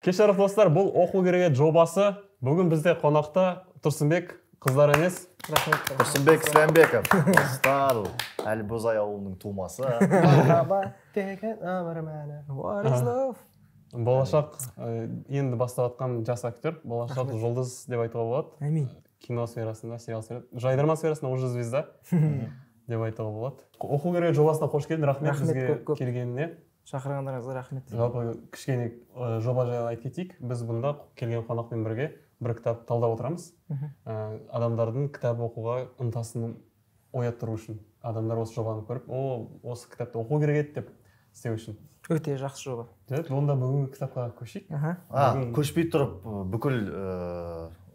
Кеш жарық, достар, бұл «Оқу керек еді» жобасы. Бүгін бізде қонақта Тұрсынбек, қыздар емес. Рахмет. Тұрсынбек Исламбеков, достар, Әлі Бозай ауылының тумасы. Махаббат деген өмір мәні. What is love? Болашақ, енді бастап жатқан жас актер, болашақ жұлдыз деп айтуға болады. Әмин. Кино сферасында, сериал сферасында, жайдарман сферасында уже звезда деп айтуға болады. «Оқу керек еді» жобасына қош келдің, рахмет, Рахмет, бізге көп-көп. келгеніне. Шақырғандарыңызға рахмет. Жалпы кішкене жоба жайлы айтып кетейік. Біз бұнда келген қонақпен бірге бір кітап талдап отырамыз. Адамдардың кітап оқуға ынтасын ояттыру үшін, адамдар осы жобаны көріп, о, осы кітапты оқу керек еді деп істеу үшін. Өте жақсы жоба. Жарайды, онда бүгінгі кітапқа көшейік. Аха. А, Бүгін- көшпей тұрып, бүкіл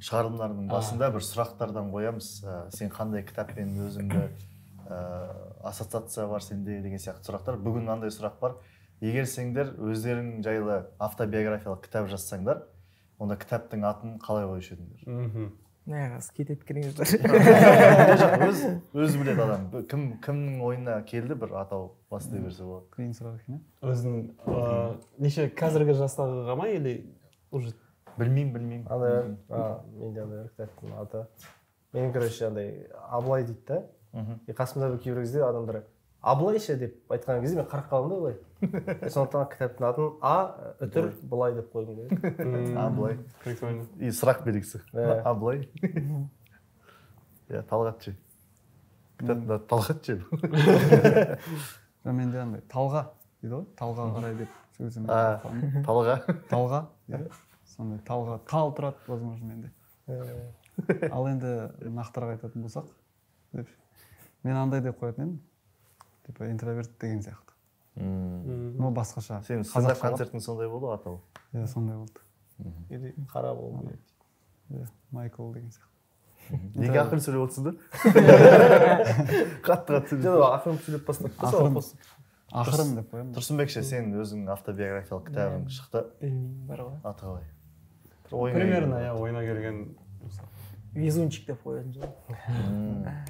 шығарылымдардың басында бір сұрақтардан қоямыз. Сен қандай кітаппен өзіңді ассоциация бар сенде деген сияқты сұрақтар. Бүгін мынандай сұрақ бар: егер сендер өздерің жайлы автобиографиялық кітап жазсаңдар, онда кітаптың атын қалай қоюшы едіңдер? Нағыз кетеді кіріңіздер. Жоқ, өзі біледі адам. Кім, кімнің ойына келді, бір атау бастай берсе болады. Қиын сұрақ екен, иә. Өзің неше, қазіргі жастағыға ма или уже? Білмеймін, білмеймін. Андай, менде андай бір кітаптың аты, мен, короче, андай Абылай дейді да. И қасымда бір кейбір кезде адамдар «Абылай ше?» деп айтқан кезде мен қарап қаламын да былай. И сондықтан кітаптың атын А үтір Былай деп қойғым келеді. Абылай. Прикольно. И сұрақ белгісі. Иә. Абылай, иә. Талғат ше? Кітаптың аты Талғат ше? Жоқ, менде андай талға дейді ғой, талға қарай деп сол кезде мен А. қаламын. Талға. Талға, иә, сондай талға, тал тұрады, возможно, менде. Ал енді нақтырақ айтатын болсақ деп, мен андай деп қоятын едім, типа интроверт деген сияқты, но басқаша Сенің стендап қазақшалап. Концертің сондай болды ғой атауы. Иә, сондай болды. Или қара болу керек. Иә, Майкл деген сияқты. Неге ақырын сөйлеп отырсың да, қатты қатты сөйлеп? Жоқ, ақырын сөйлеп бастады да, сол Ақырын. қосып. Ақырын деп қоямын. Тұрсынбек ше, сен өзің автобиографиялық кітабың шықты. Білмеймін, бар ғой. Аты қалай? Бір ойыңа Примерно, келген. иә, ойына келген. «Везунчик» деп қоятын шығар.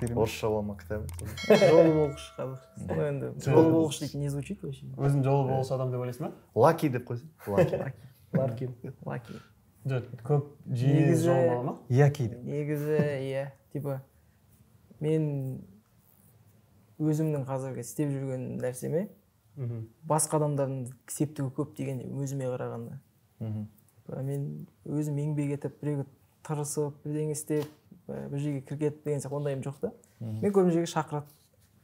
Керемет. Орысша бола ма кітабы? Жолы болғыш қазақша. Ну, енді жолы болғыш дейтін не звучит вообще. Өзің жолы болғыш адам деп ойлайсың ба? Лаки деп қойсың, Лаки. Ларкин. Лаки. Жоқ, көп жиі жол бола ма? Яки деп. Негізі иә, типа мен өзімнің қазіргі істеп жүрген нәрсеме басқа адамдардың септігі көп деген өзіме қарағанда. Типа, мен өзім еңбек етіп, біреуге тырысып, бірдеңе істеп, бір жерге кіріп кетіп деген сияқты ондайым жоқ та. Мен көп жерге шақырады.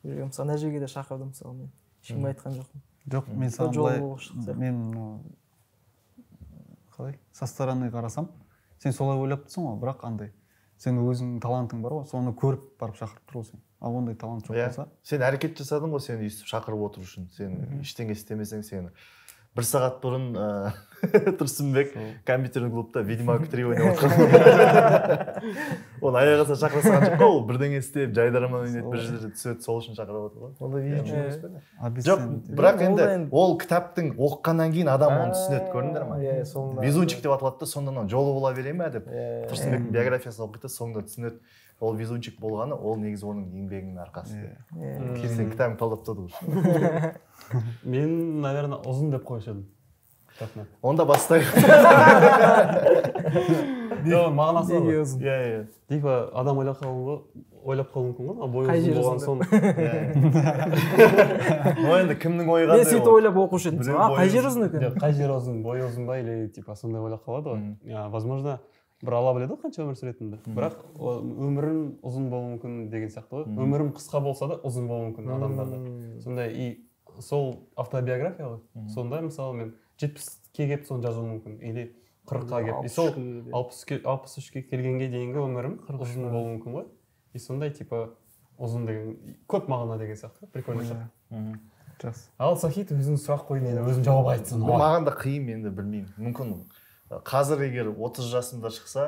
Бір жерге, мысалы, ана жерге де шақырды, мысалы, мен ешкімге айтқан жоқпын. Жоқ, мен саған Жолы былай болғыш сияқты. мен мынау қалай, со стороны қарасам, сен солай ойлап тұрсың ғой, бірақ андай сен өзіңнің талантың бар ғой, соны көріп барып шақырып тұр ғой сен. Ал ондай талант жоқ Иә, болса. сен әрекет жасадың ғой сені өйстіп шақырып отыру үшін. Сен ештеңе істемесең, сені бір сағат бұрын Тұрсынбек компьютерный клубта «Ведьмак 3» ойнап отқан. Оны аяқ астынан шақыра салған жоқ қой, ол бірдеңе істеп, жайдарман ойнайды, бір жерде түседі, сол үшін шақырып отыр ғой. Онда везучий емес пе? Жоқ, Обесценить. бірақ Ол да енді енді- ол кітаптың оқығаннан кейін адам оны түсінеді, көрдіңдер ма? Иә, соңында. «Везунчик» деп аталады да, сонда анау жолы бола бере ме деп Иә. Тұрсынбектің биографиясын оқиды да, соңында түсінеді, ол везунчик болғаны ол негізі оның еңбегінің арқасы Иә. деп. Иә. Сен кітабыңды талдап тастады уже. Мен, наверное, ұзын деп қоюшы едім кітаптың атын. Онда бастайық. Жоқ, мағынасы бар Неге ғой. ұзын? Иә, иә. Типа адам ойлап қалуы ғой, ойлап қалуы мүмкін ғой, а бойы Қай ұзын жері болған ұзын соң. Ну, енді кімнің ойы Мен қандай сөйтіп ол? ойлап оқушы едім. Біреу А, қай бойы жері ұзын екен? Жоқ, қай жері ұзын, бойы ұзын ба или типа сондай ойлап қалады ғой. Я, возможно, бір Алла біледі ғой қанша өмір сүретініңді, бірақ өмірің ұзын болуы мүмкін деген сияқты ғой. Өмірім қысқа болса да, ұзын болуы мүмкін адамдарда сондай. И сол автобиография ғой. Сонда, мысалы, мен 70-ке келіп соны жазуым мүмкін или 40-қа келіп, и сол 63-ке келгенге дейінгі өмірім ұзын болуы мүмкін ғой. И сондай типа ұзын деген көп мағына деген сияқты, прикольно сияқты. Жақсы. Ал Сахит өзің сұрақ қойдың, енді өзің жауап айтсын. Маған да қиын енді, білмеймін, мүмкін қазір егер 30 жасымда шықса,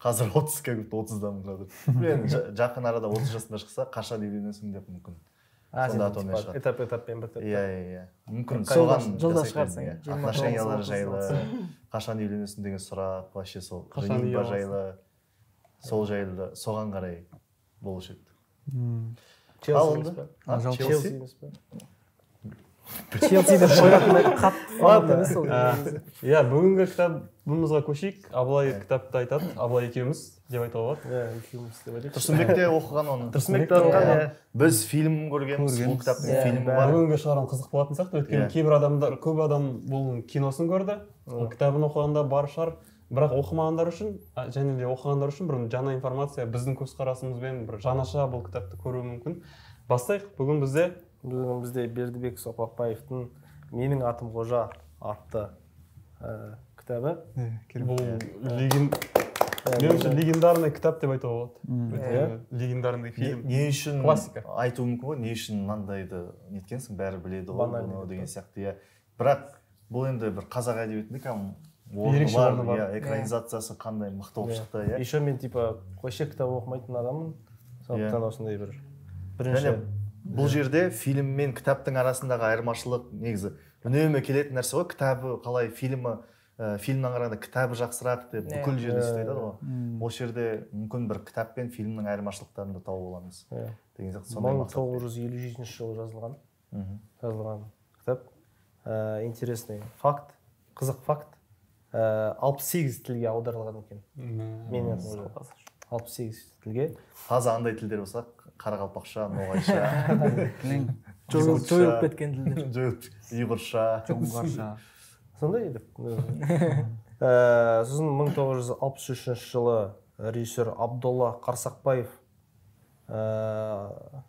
қазір 30, как будто 30-дамын қазір мен, жақын арада 30 жасымда шықса, «Қашан үйленесің?» деп, мүмкін А, сен сонда атаумен типа шығады. Этап этаппен бір Иә, иә, иә, мүмкін Қырыққа соған жылда жасайтын, шығарсың, иә. 29, Отношениялар 30, жайлы, қашан үйленесің деген сұрақ вообще сол Қашан үй женитьба аласың? жайлы, сол жайлы, соған қарай болушы еді. Челси Ал емес онда па? А, Жалпы Челси? Челси емес па? Челси деп қоятындай қатты фанат емес ол. Иә, бүгінгі кітабымызға көшейік. Абылай кітапты айтады. Абылай екеуміз деп айтуға болады. Иә, екеуміз деп айтайық. Тұрсынбек те оқыған оны. Тұрсынбек те оқыған, иә. Біз фильм көргенбіз, бұл кітаптың фильмі бар. Бүгінгі шығарым қызық болатын сияқты. Өйткені кейбір адамдар, көп адам бұл киносын көрді, кітабын оқығанда бар шығар. Бірақ оқымағандар үшін, және де оқығандар үшін бір жаңа информация, біздің көзқарасымызбен бір жаңаша бұл кітапты көруі мүмкін. Бастайық. Бүгін бізде Бердібек Соқпақбаевтың «Менің атым Қожа» атты кітабы. Бұл меніңше легендарный кітап деп айтуға болады. Легендарный фильм. Не үшін айтуы мүмкін ғой, не үшін мынандайды неткенсің, бәрі біледі ғой бұны деген сияқты. Бірақ бұл енді бір қазақ әдебиетінде кәдімгі орны бар, экранизациясы қандай мықты болып шықты. Еще мен типа вообще кітап оқымайтын адаммын, сондықтан осындай бір бірінші. Бұл жерде фильм мен кітаптың арасындағы айырмашылық негізі үнемі келетін нәрсе ғой. Кітабы қалай, фильмі, фильмнен қарағанда кітабы жақсырақ деп бүкіл жерде сөйтіп айтады ғой. Осы жерде мүмкін бір кітап пен фильмнің айырмашылықтарын да тауып аламыз деген сияқты. Сондай мақсат. 1957 жылы жазылған кітап. Интересный факт, қызық факт. 68 тілге аударылған екен. Менің атым Қожа. 68 тілге. Таза андай тілдер болса, қарақалпақша, ноғайша, жойылып кеткен тілдер. Жойылып, ұйғырша, жоңғарша. Сондай деп. Сосын 1963 жылы режиссер Абдолла Қарсақбаев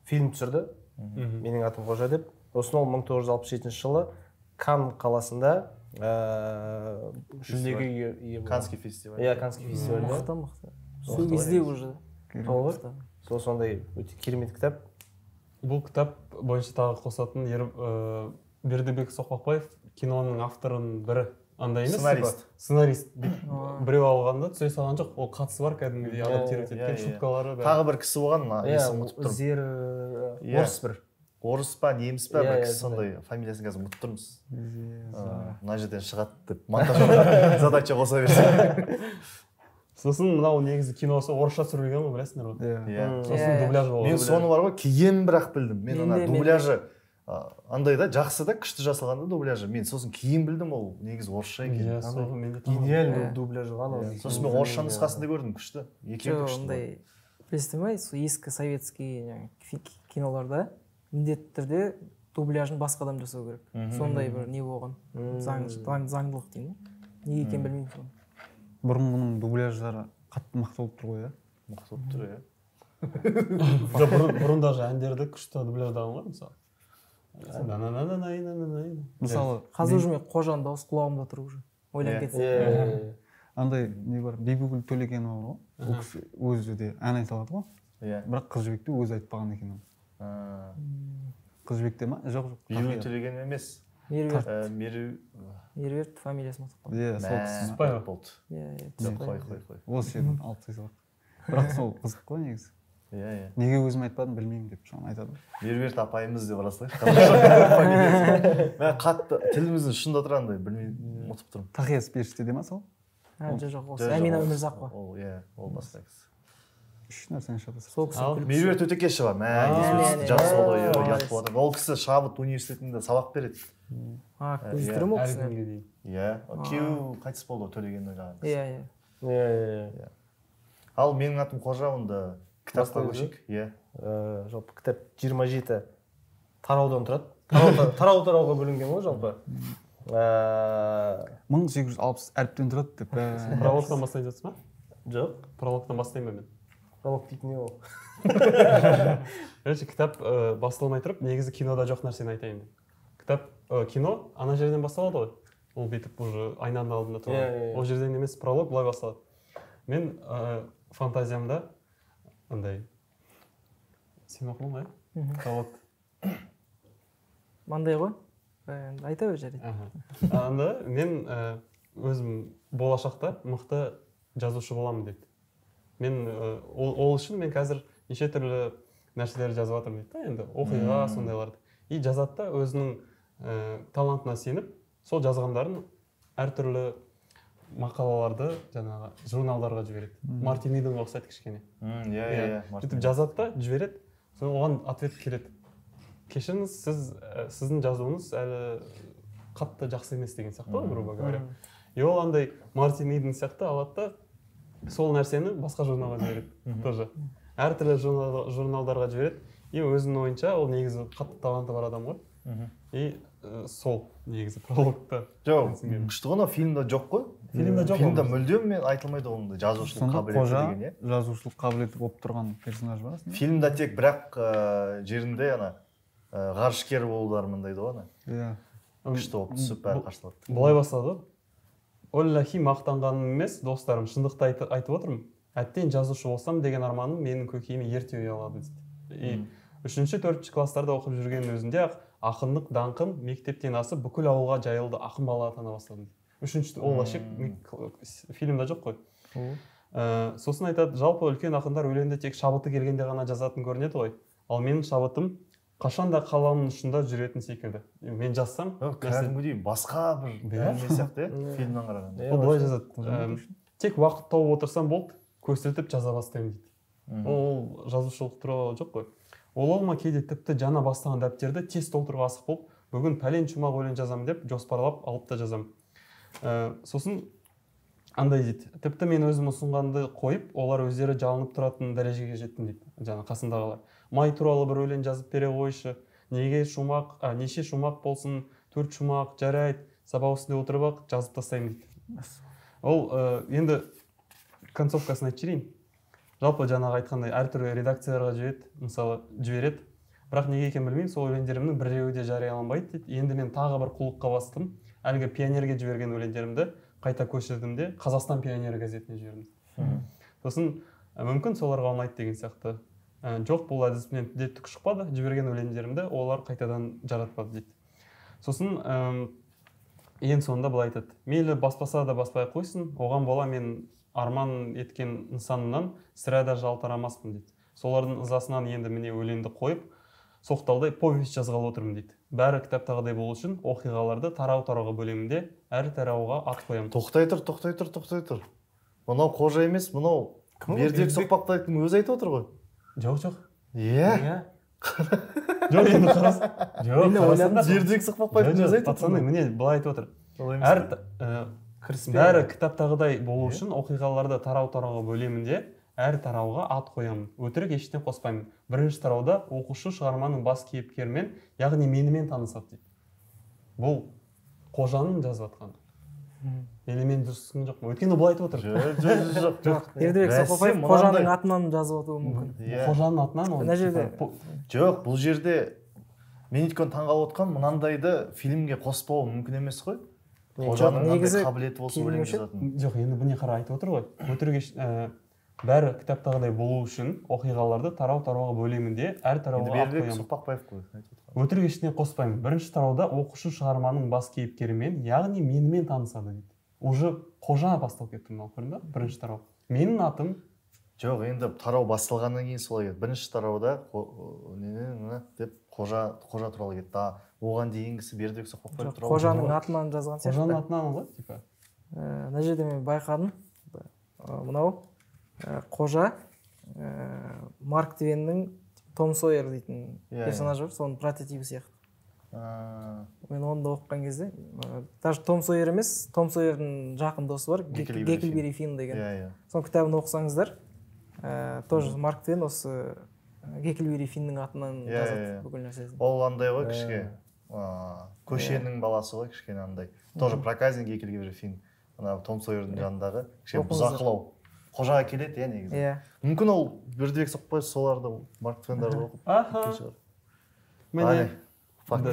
фильм түсірді. Менің атым Қожа деп. Сосын ол 1967 жылы Кан қаласында жүлдеге ие болды. Канский фестиваль. Иә, Канский фестивальде. Мықты. Сол кезде уже. Сол сондай өте керемет кітап. Бұл кітап бойынша тағы қосатын Бердібек Соқпақбаев киноның авторының бірі. Андай емес, сценарист. Сценарист. Біреу алғанда түсе салған жоқ, ол қатысы бар кәдімгідей адаптировать еткен шуткалары. Тағы бір кісі болған, есімін ұмытып тұрмын. Орыс бір. Орыс па, неміс па, бір кісі сондай, фамилиясын қазір ұмытып тұрмыз. Мына жерден шығады деп монтажға задача қоса берсе. Сосын мынау негізі киносы орысша түсірілген ғой, білесіңдер ғой. Иә. Сосын дубляж болған. Мен соны бар ғой, кейін бірақ білдім. Мен ана дубляжы андай да жақсы да, күшті жасалған да дубляжы. Мен сосын кейін білдім, ол негізі орысша екен. Иә, соны мен де идеальный дубляж болған ол. Сосын мен орысша нұсқасын да көрдім, күшті. Екеуі күшті. Ондай білесіздер ме, сол ескі советский киноларда міндетті түрде дубляжын басқа адам жасау керек. Сондай бір не болған. Заңдылық деймін. Неге екенін білмеймін соны. Бұрынғының дубляждары қатты мықты болып тұр ғой, иә? Мықты болып тұр, иә. Жоқ, бұрын даже әндерді күшті дубляждаған ғой, мысалы. Мысалы, қазір уже мен Қожаның дауысы құлағымда тұр уже. Ойланып кетсем. Андай не бар, Бибігүл Төлегенова бар ғой. Ол кісі өзі де ән айта алады ғой. Иә. Бірақ Қыз Жібекті өзі айтпаған екен ол. Қыз Жібекте ма? Жоқ, жоқ. Бибігүл Төлегенова емес. Меруерт. Меруерт фамилиясын ұмытып қалдым. Иә, сол кісі. Түспай болды. Иә, қой, қой, қой. Осы жерден алып тастай салайық. Бірақ сол қызық қой негізі. Иә, иә. Неге өзім айтпадым білмеймін деп соны айтады. Меруерт апайымыз деп арасылайық. Мен қатты тіліміздің ұшында тұр андай, білмей ұмытып тұрмын. Тақиясы періште де ма сол? Жоқ, ол Әмина Өмірзақова. Ол, иә, ол басқа кісі. Үш нәрсені шатасып. Сол кісі күліп. Меруерт Өтекешева, мә, есіме жақсы болды, ұят болады. Ол кісі Шабыт университетінде сабақ береді. Көзі тірі ме ол кісінің? Иә, күйеуі қайтыс болды, Төлеген ойнаған кісі. Иә, иә. Ал менің атым Қожа, онда кітапқа көшейік. Иә. Жалпы кітап 27 тараудан тұрады. Тарау-тарауға бөлінген ғой жалпы. 1860 әріптен тұрады деп. Прологтан бастайын жатсыз ба? Жоқ. Прологтан бастайын ба мен? Пролог дейтін не ол? Короче, кітап басталмай тұрып, негізі кинода жоқ нәрсені айтайын мен. Кітап, кино ана жерден басталады ғой. Ол бүйтіп уже айнаның алдында тұрады. Ол жерден емес, пролог былай басталады. Мен фантазиямда андай сен оқыдың ғой, иә? Пролог. Мындай ғой. Айта бер жарайды. Анда мен өзім болашақта мықты жазушы боламын дейді. Мен ол үшін мен қазір неше түрлі нәрселер жазып жатырмын дейді да, енді оқиға сондайларды. И жазады да өзінің талантына сеніп, сол жазғандарын әртүрлі мақалаларды жаңағы журналдарға жібереді. Мартин Иденге ұқсайды кішкене. Иә, иә. Сөйтіп жазады да жібереді, сосын оған ответ келеді. Кешіріңіз, сіздің жазуыңыз әлі қатты жақсы емес деген сияқты ғой, грубо говоря. И ол андай Мартин Иден сияқты алады да, сол нәрсені басқа журналға жібереді тоже. Әртүрлі журналдарға жібереді. И өзінің ойынша ол негізі қатты таланты бар адам ғой. И сол негізі прологта. Жоқ, күшті ғой, фильмде жоқ қой. Фильмде жоқ. Фильмде мүлдем мен айтылмайды оның жазушылық қабілеті деген, иә. Жазушылық қабілеті болып тұрған персонаж ба? Фильмде тек бірақ жерінде ана ғарышкер болуды армандайды ғой ана. Иә. Күшті болып түсіп бәрі қарсылады. Былай бастады. Оллахи, мақтанғаным емес, достарым, шындықты айтып отырмын. Әттең жазушы болсам деген арманым менің көкейіме ерте ұялады дейді. И 3-4 класстарда оқып жүрген өзінде ақ ақындық даңқым мектептен асып бүкіл ауылға жайылды, ақын бала атана бастадым. 3-ші ол вообще фильмде жоқ қой. Сосын айтады, жалпы үлкен ақындар өлеңді тек шабыты келгенде ғана жазатын көрінеді ғой. Ал менің шабытым қашан да қаламның ұшында жүретін секілді. Мен жазсам, кәдімгідей басқа бір әңгіме сияқты, фильмнен қарағанда. Ол былай жазады. Тек уақыт тауып отырсам болды, көсілтіп жаза бастаймын дейді. Ол жазушылық туралы жоқ қой. Ол олма кейде тіпті жаңа бастаған дәптерді тез толтыруға асық болып, бүгін пәлен шумақ өлең жазам деп жоспарлап алып та жазам. Сосын андай дейді, тіпті мен өзім ұсынғанды қойып, олар өздері жалынып тұратын дәрежеге жеттім дейді, жаңа қасындағылар. Май туралы бір өлең жазып бере қойшы, неге шумақ, неше шумақ болсын, 4 шумақ, жарайды, сабақ үстінде отырып ақ жазып тастаймын дейді. Ол енді концовкасын айтып жіберейін. Жалпы жаңағы айтқандай әртүрлі редакцияларға жібереді, мысалы жібереді. Бірақ неге екенін білмеймін, сол өлеңдерімнің біреуі де жарияланбайды дейді. Енді мен тағы бір қулыққа бастым. Әлгі пионерге жіберген өлеңдерімді қайта көшірдім де Қазақстан пионері газетіне жібердім. Сосын мүмкін соларға ұнайды деген сияқты. Жоқ, бұл әдісімнен де түк шықпады, жіберген өлеңдерімді олар қайтадан жаратпады дейді. Сосын ең соңында былай айтады. Мейлі баспаса да баспай қойсын, оған бола мен арман еткен нысанымнан сірә да жалтарамаспын дейді. Солардың ызасынан енді міне өлеңді қойып, соқталдай повесть жазғалы отырмын дейді. Бәрі кітаптағыдай болу үшін оқиғаларды тарау-тарауға бөлемін де, әр тарауға ат қоямын. Тоқтай тұр, тоқтай тұр, тоқтай тұр. Мынау Қожа емес, мынау Бердібек Соқпақбаевтың өзі айтып отыр ғой. Жоқ, жоқ. Иә. Жоқ, енді қарас. Жоқ, қарасаңдар. Бердібек Соқпақбаевтың өзі айтып отыр. Пацаны, міне былай айтып отыр. Әр бәрі кітаптағыдай болу үшін оқиғаларды тарау-тарауға бөлемін де, әр тарауға ат қоямын. Өтірік ештеңе қоспаймын. Бірінші тарауда оқушы шығарманың бас кейіпкерімен, яғни менімен танысады дейді. Бұл Қожаның жазып жатқаны. Или мен дұрыс түсінген жоқпын. Өйткені былай айтып отыр. Жоқ, жоқ. Бердібек Соқпақбаев Қожаның атынан жазып отыруы мүмкін. Қожаның атынан ол. Мына жерде. Жоқ, бұл жерде мен өйткені таңғалып отқан мынандайды фильмге қоспау мүмкін емес қой. Қожаның негізі қабілеті болса өлең жазатын. Жоқ, енді бұны қара айтып отыр ғой. Өтірік бәрі кітаптағыдай болу үшін оқиғаларды тарау-тарауға бөлемін де, әр тарауға ат қоямын. Соқпақбаев қой. Өтірік ештеңе қоспаймын. Бірінші тарауда оқушы шығарманың бас кейіпкерімен, яғни менімен танысады дейді. Уже Қожа басталып кетті мынау, көрдің бе? Бірінші тарау. Менің атым. Жоқ, енді тарау басталғаннан кейін солай кетті. Бірінші тарауда деп Қожа туралы кетті. Оған дейінгісі Бердібек Соқпақбаев туралы. Қожаның атынан жазған сияқты. Қожаның атынан ғой, типа. Мына жерде мен байқадым. Мынау Қожа Марк Твеннің Том Сойер дейтін персонажы бар, соның прототипі сияқты. Мен оны да оқыған кезде, даже Том Сойер емес, Том Сойердің жақын досы бар, Гекльберри Финн деген. Соның кітабын оқысаңыздар, тоже Марк Твен осы Гекльберри Финнің атынан жазады бүкіл нәрсесін. Ол андай ғой кішке, көшенің баласы ғой кішкене андай. Тоже проказник Гекльберри Финн, ана Том Сойердің жанындағы кішкене бұзақылау. Қожаға келеді, иә, негізі. Мүмкін ол Бердібек Соқпақбаев соларды, Марк Твендарды оқып кеткен шығар. Міне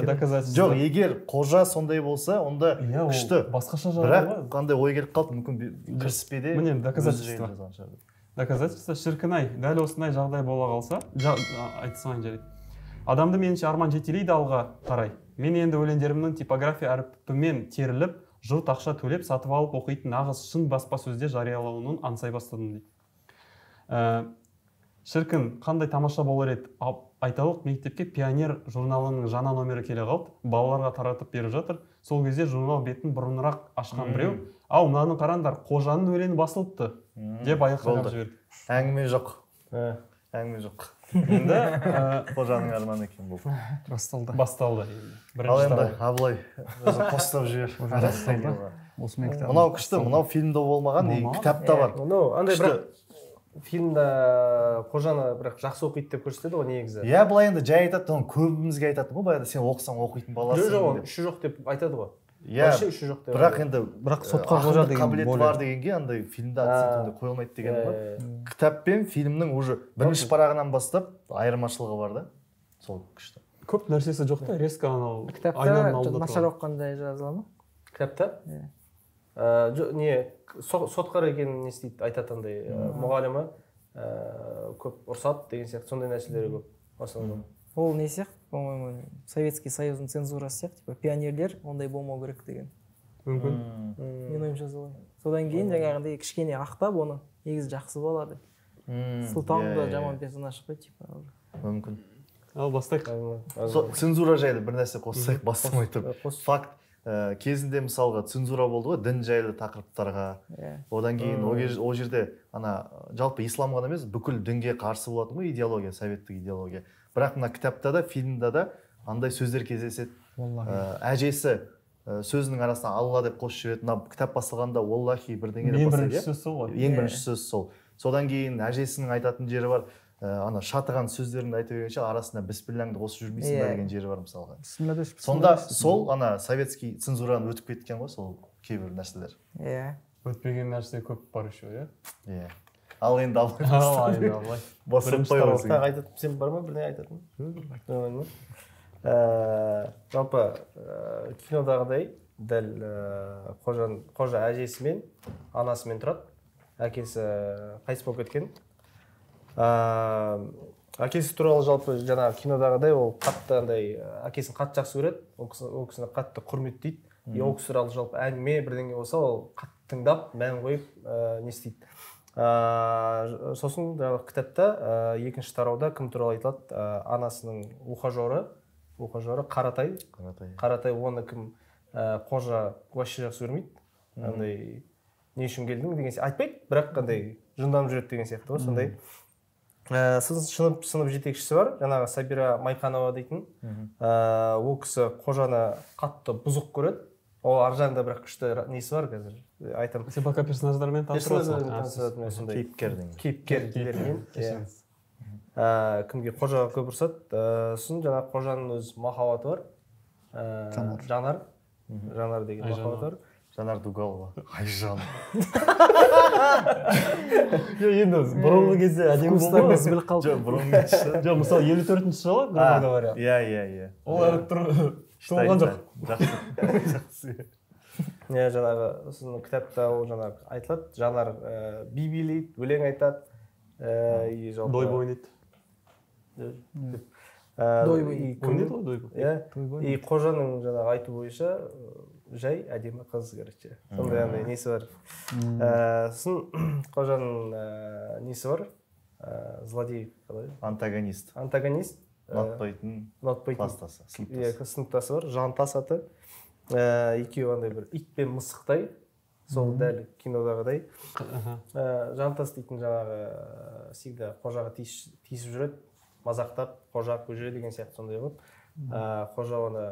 доказательство. Жоқ, егер Қожа сондай болса, онда күшті. Басқаша жазған ғой. Бірақ қандай ой келіп қалды, мүмкін кіріспеде. Міне доказательство. Доказательство, шіркін-ай, дәл осындай жағдай бола қалса, айтсаң жарайды. Адамды меніңше арман жетелейді алға қарай. Мен енді өлеңдерімнің типография әрпімен теріліп, жұрт ақша төлеп сатып алып оқитын нағыз шын баспасөзде жариялануын аңсай бастадым дейді. Шіркін, қандай тамаша болар еді. Айталық, мектепке Пионер журналының жаңа номері келе қалды, балаларға таратып беріп жатыр. Сол кезде журнал бетін бұрынырақ ашқан біреу, ау, мынаны қараңдар, Қожаның өлеңі басылыпты деп айқайлап жіберді. Әңгіме жоқ. Әңгіме жоқ. Енді Қожаның арманы екен бұл. Расталды. Басталды. Ал енді Абылай өзің қостап жібер. Осымен кітап. Мынау күшті, мынау фильмде болмаған, кітапта бар. Мынау андай, бірақ фильмда Қожаны бірақ жақсы оқиды деп көрсетеді ғой негізі. Иә, былай енді жай айтады, оны көбімізге айтатын ғой, баяғыда сен оқысаң оқитын баласың. Жоқ, жоқ, үші жоқ деп айтады ғой. Иә, үші жоқ деп. Бірақ енді бірақ сотқа Қожа деген қабілеті бар дегенге андай фильмде акцент ондай қойылмайды деген ғой. Кітап пен фильмнің уже бірінші парағынан бастап айырмашылығы бар да. Сол күшті. Көп нәрсесі жоқ та, резко анау кітапта нашар оқығандай жазыла ма? Кітапта? Иә. Не, сотқар екенін не істейді, айтады андай мұғалімі көп ұрсады деген сияқты, сондай нәрселері көп основном. Ол не сияқты, по-моему, Советский Союздың цензурасы сияқты, типа пионерлер ондай болмау керек деген. Мүмкін. Менің ойымша солай. Содан кейін жаңағындай кішкене ақтап оны, негізі жақсы бала деп. Сұлтан да жаман персонаж қой, типа. Мүмкін. Ал бастайық. Цензура жайлы бір нәрсе қоссақ, бастамай тұрып. Факт, кезінде мысалға цензура болды ғой, дін жайлы тақырыптарға. Одан кейін ол жерде ана жалпы ислам ғана емес, бүкіл дінге қарсы болатын ғой идеология, советтік идеология. Бірақ мына кітапта да, фильмда да андай сөздер кездеседі. Әжесі сөзінің арасына Алла деп қосып жібереді. Мына кітап басылғанда Оллахи бірдеңе деп бастайды. Ең бірінші сөз сол ғой. Ең бірінші сөз сол. Содан кейін әжесінің айтатын жері бар. Ана шатыған сөздерін айта бергенше арасына бісмілләңді қосып жүрмейсің ба деген жері бар мысалға. Сонда сол ана советский цензураны өтіп кеткен ғой сол кейбір нәрселер. Иә. Өтпеген нәрсе көп бар еще, иә? Иә. Ал енді Абылай. Тағы айтатын сен бар ма бірдеңе айтатын? Жалпы кинодағыдай дәл Қожа әжесімен, анасымен тұрады. Әкесі қайтыс болып кеткен. Әкесі туралы жалпы жаңағы кинодағыдай ол қатты андай әкесін қатты жақсы көреді, ол кісіні қатты құрметтейді. И ол кісі туралы жалпы әңгіме бірдеңе болса, ол қатты тыңдап, мән қойып не істейді. Сосын жаңағы кітапта екінші тарауда кім туралы айтылады? Анасының ухажеры Қаратай. Қаратай оны кім Қожа вообще жақсы көрмейді. Андай не үшін келдің деген сияқты айтпайды, бірақ қандай жынданып жүреді деген сияқты ғой сондай. Сосын сынып жетекшісі бар, жаңағы Сабира Майқанова дейтін. Ол кісі Қожаны қатты бұзық көреді. Ол ар жағында бірақ күшті несі бар қазір айтамын. Сен пока персонаждармен таныстырасың. Сондай кейіпкер деген. Кейіпкерлермен. Кімге Қожаға көп ұрсады. Сосын жаңағы Қожаның өз махаббаты бар. Жанар. Жанар деген махаббаты бар. Жанар Дугалова. Айжан. Енді бұрынғы кезде әдемі болды ғой. Жоқ, бұрынғы. Жоқ, мысалы 54-ші жылы, грубо говоря. Иә. Ол әлі туылған жоқ. Жақсы. Иә, жаңағы сосын кітапта ол жаңағы айтылады, Жанар би билейді, өлең айтады. Дойбы ойнайды. Дойбы ойнайды ғой, дойбы. Иә. И Қожаның жаңағы айту бойынша жай әдемі қыз, короче. Сондай андай несі бар. Сосын Қожаның несі бар? Злодей қалай? Антагонист. Антагонист. Ұнатпайтын кластасы, сыныптасы. Сыныптасы бар, Жантас аты. Екеуі андай бір ит пен мысықтай, сол дәл кинодағыдай. Жантас дейтін жаңағы всегда Қожаға тиісіп жүреді, мазақтап, Қожа көже деген сияқты сондай қылып. Қожа оны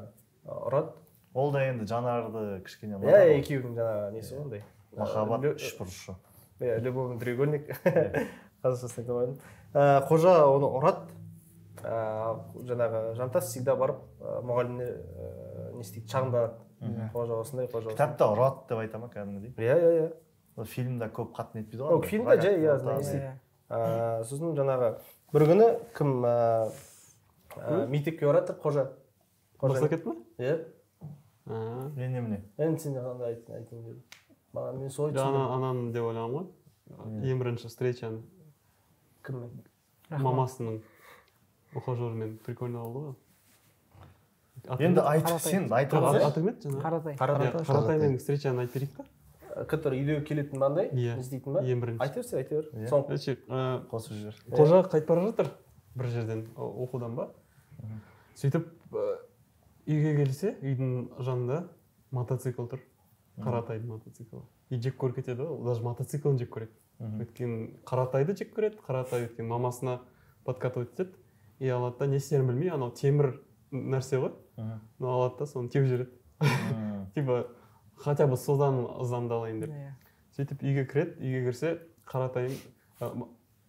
ұрады. Ол да енді Жанарды кішкене ұнатады. Иә, екеуінің жаңағы несі ғой ондай. Махаббат үшбұрышы. Иә, любовный треугольник. Қазақшасын айта алмадым. Қожа оны ұрады. Жаңағы Жантас всегда барып мұғаліміне не істейді, шағымданады. Қожа осындай, Қожа осындай. Кітапта ұрады деп айта ма кәдімгідей? Иә. Фильмда көп қатын етпейді ғой. Фильмда жай, иә, не істейді. Сосын жаңағы бір күні кім мектепке барады Қожа. Қожа кетті ме? Иә. Міне. Енді сен қандай айтайын дедім. Маған мен солай түсіндім. Ананы деп ойлағам ғой. Ең бірінші встречаны. Кіммен? Мамасының ухажерымен прикольно болды ғой. Енді айт, сен айтып алсайшы. Аты кім еді жаңа? Қаратай. Қаратаймен встречаны айтып берейік та? Который үйде келетін мынандай, не істейтін ба? Ең бірінші. Айта берсе, айта бер. Соңғы қосып жібер. Қожа қайтып бара жатыр бір жерден, оқудан ба? Сөйтіп үйге келсе, үйдің жанында мотоцикл тұр. Қаратайдың мотоциклі. И жек көріп кетеді ғой, даже мотоциклін жек көреді. Өйткені Қаратайды жек көреді, Қаратай өйткені мамасына Подкатывать етеді. И алады да, не істерін білмей, анау темір нәрсе ғой. Но алады да, соны теуіп жібереді. Типа, хотя бы содан ызамды алайын деп. Сөйтіп үйге кіреді, үйге кірсе, Қаратайым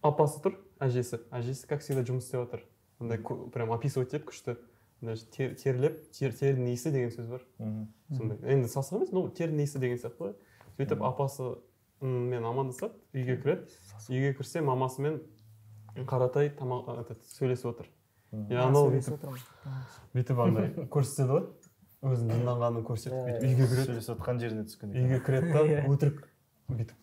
апасы тұр, әжесі. Әжесі, как всегда, жұмыс істеп жатыр. Андай прям описывать етеді күшті. Андай терлеп, терінің иісі деген сөз бар. Сондай. Енді сасық емес, но терінің иісі деген сияқты ғой. Сөйтіп апасымен амандасады, үйге кіреді. Үйге кірсе, мамасымен Қаратай тамақ этот, сөйлесіп отыр. И анау бүйтіп андай көрсетеді ғой. Өзінің жынданғанын көрсетіп, бүйтіп үйге кіреді. Сөйлесіп отқан жеріне түскен екен. Үйге кіреді да, өтірік бүйтіп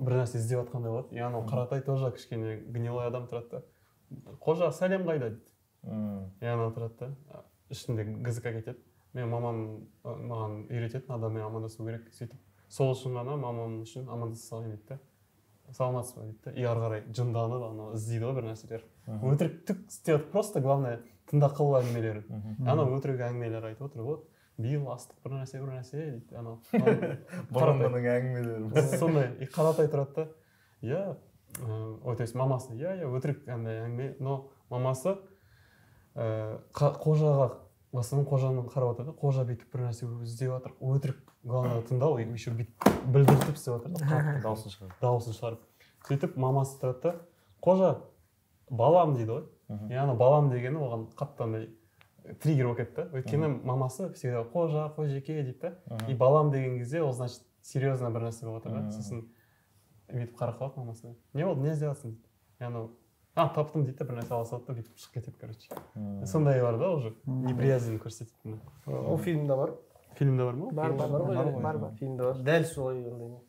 бір нәрсе іздеп жатқандай болады. И анау Қаратай тоже кішкене гнилой адам тұрады да. Қожа, сәлем қайда дейді. И анау тұрады да, ішінде гзк кетеді. Мен мамам маған үйрететін, адаммен амандасу керек. Сөйтіп сол үшін ғана мамам үшін амандаса салайын дейді да. Саламатсыз ба дейді да. И ары қарай жынданып анау іздейді ғой бір нәрселер. Өтірік түк істеп, просто главное тыңда қыл әңгімелері. Анау өтірік әңгімелер айтып отыр. Вот биыл астық бір нәрсе бір нәрсе дейді анау. Бұрынғының әңгімелері. Сондай. И Қаратай тұрады да. Иә, ой, то есть мамасы, иә, иә, өтірік андай әңгіме, но мамасы Қожаға, в основном Қожаны қарап отыр да. Қожа бүйтіп бір нәрсе іздеп жатыр. Өтірік главное тыңдау, и еще бүйтіп білдіртіп істеп жатыр да, қатты дауысын шығарып. Дауысын шығарып. Сөйтіп мамасы тұрады да, Қожа, балам дейді ғой. И ана балам дегені оған қатты андай триггер болып кетті. Өйткені мамасы всегда Қожа, Қожеке дейді да. И балам деген кезде ол значит серьезно бір нәрсе болып жатыр да. Сосын бүйтіп қарап қалады мамасына. Не болды, не іздеп жатсың дейді. И анау, таптым дейді да, бір нәрсе ала салады да, бүйтіп шығып кетеді, короче. Сондай бар да уже, неприязнь көрсететін. Ол фильмде бар. Фильмде бар ма? Бар, бар, бар. Фильмде бар. Дәл солай ондай.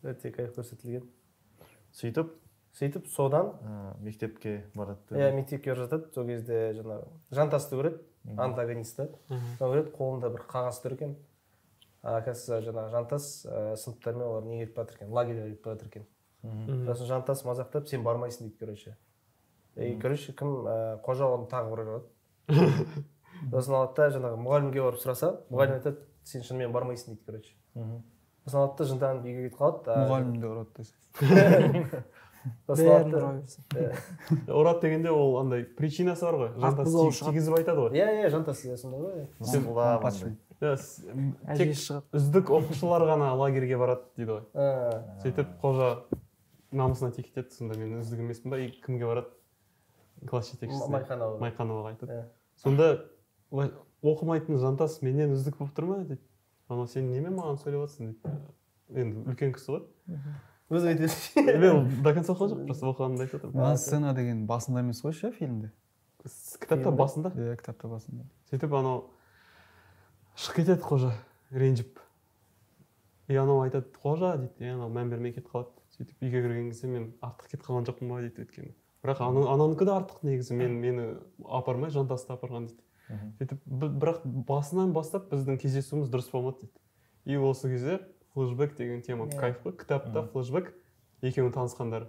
Өте кайф көрсетілген. Сөйтіп содан мектепке барады. Иә, мектепке барып жатады. Сол кезде жаңағы Жантасты көреді, антагонисті. Соны көреді, қолында бір қағаз тұр екен. Оказывается, жаңағы Жантас сыныптармен олар неге кетіп жатыр екен, лагерьге кетіп жатыр екен. Сосын Жантас мазақтап, сен бармайсың дейді, короче. И, короче, кім Қожа оны тағы ұрып жібереді. Сосын алады да, жаңағы мұғалімге барып сұраса, мұғалім айтады, сен шынымен бармайсың дейді, короче. Сосын алады да, жынданып үйге кетіп қалады. Мұғалім де ұрады десе. Бәрін ұра берсін. Ұрады дегенде ол андай причинасы бар ғой. Жантас тигізіп айтады ғой. Иә, иә, Жантас сондай ғой. Тек үздік оқушылар ғана лагерьге барады дейді ғой. Сөйтіп Қожа намысына тиіп кетеді, сонда мен үздік емеспін ба, и кімге барады? Класс жетекшісіне. Майқановаға айтады. Сонда оқымайтын Жантас менен үздік болып тұр ма дейді. Анау сен немен маған сөйлеп жатсың дейді. Енді үлкен кісі ғой. Өзің айта берші. Мен до конца оқыған жоқпын, просто оқығанымды айтып отырмын. Мына сцена деген басында емес қой ше фильмде? Кітапта басында. Иә, кітапта басында. Сөйтіп анау шығып кетеді Қожа, ренжіп. И анау айтады, Қожа дейді, и анау мән бермей кетіп қалады. Сөйтіп үйге кірген кезде мен артық кетіп қалған жоқпын ба дейді өйткені. Бірақ ананікі де артық негізі, мені апармай Жантасты апарған дейді. Сөйтіп бірақ басынан бастап біздің кездесуіміз дұрыс болмады дейді. И осы кезде флешбэк деген тема кайф қой. Кітапта флешбэк, екеуінің танысқандары.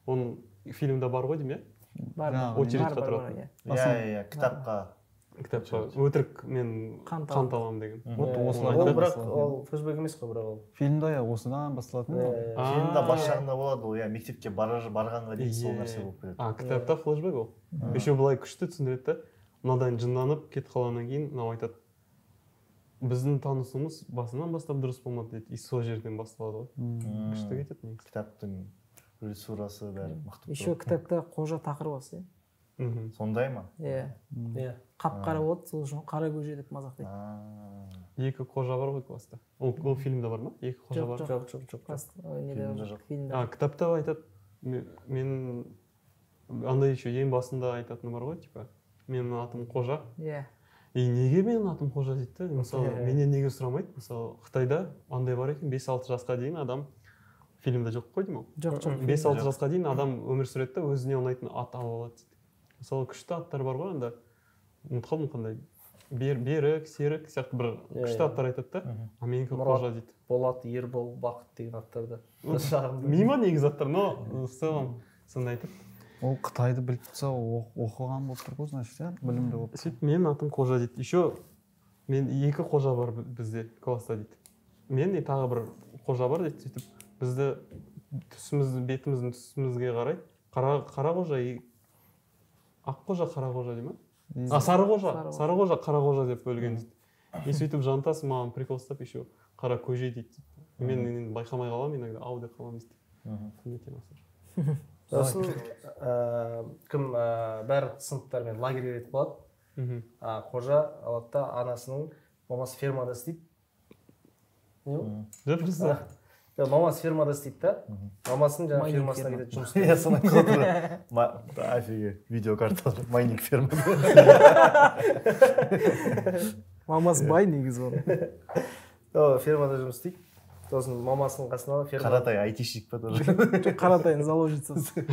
Оның фильмде бар ғой деймін, иә? Бар. Очередьқа тұрады. Иә, иә, кітапқа. Кітапқа өтірік мен қант аламын деген. Вот осылай. Ол бірақ ол флешбэк емес қой, бірақ ол. Фильмде иә, осыдан басталатын. Фильмде бас жағында болады ол, иә, мектепке барғанға дейін сол нәрсе болып кетеді. Кітапта флешбэк ол. Еще былай күшті түсіндіреді да. Мынадан жынданып кетіп қалғаннан кейін мынау айтады. Біздің танысуымыз басынан бастап дұрыс болмады дейді. И сол жерден басталады ғой. Күшті кетеді негізі. Кітаптың режиссурасы бәрі мықты. Еще кітапта Қожа тақыр бас, иә? Сондай ма? Иә. Қап-қара болады, сол үшін қара көже деп мазақтайды. Екі Қожа бар ғой класста. Ол фильмде бар ма? Екі Қожа бар? Жоқ, жоқ, жоқ. Фильмде жоқ. Кітапта айтады, мен андай еще ең басында айтатыны бар ғой, типа, менің атым Қожа. Иә. И неге менің атым Қожа дейді да? Мысалы, менен неге сұрамайды? Мысалы, Қытайда андай бар екен, 5-6 жасқа дейін адам фильмде жоқ қой деймін ол. Жоқ, жоқ. 5-6 жасқа дейін адам өмір сүреді да, өзіне ұнайтын ат алып алады дейді. Мысалы, күшті аттар бар ғой анда. Ұмытып қалдым қандай. Берік, Серік сияқты бір күшті аттар айтады да. А менікі Қожа дейді. Болат, Ербол, Бақыт деген аттарды. Мимо негізі аттар, но в целом сондай айтады. Ол Қытайды біліп тұрса, оқыған болып тұр ғой, значит, иә, білімді болып. Сөйтіп менің атым Қожа дейді. Еще мен екі Қожа бар бізде класста дейді. Мен тағы бір Қожа бар дейді. Сөйтіп бізді түсімізді, бетіміздің түсімізге қарай Қарақожа и Аққожа, Қарақожа дей ма? А, Сарықожа, Сарықожа, Қарақожа деп бөлген дейді. И сөйтіп Жантас маған прикол ұстап еще қара көже дейді. Мен енді байқамай қаламын иногда, ау деп қаламын дейді. Сондай темасы. Сосын кім барлық сыныптармен лагерьге кетіп қалады. Қожа алады да анасының мамасы фермада істейді. Не ол? Жоқ, просто. Мамасы фермада істейді да, мамасының жаңағы фермасына кетеді жұмыс. Иә, соны айтып отыр. Офиге, видеокарта, майнинг ферма. Мамасы бай негізі оның. Фермада жұмыс істейді. Сосын мамасының қасына ферма. Қаратай айтишник па тоже? Қаратайдың заложницасы.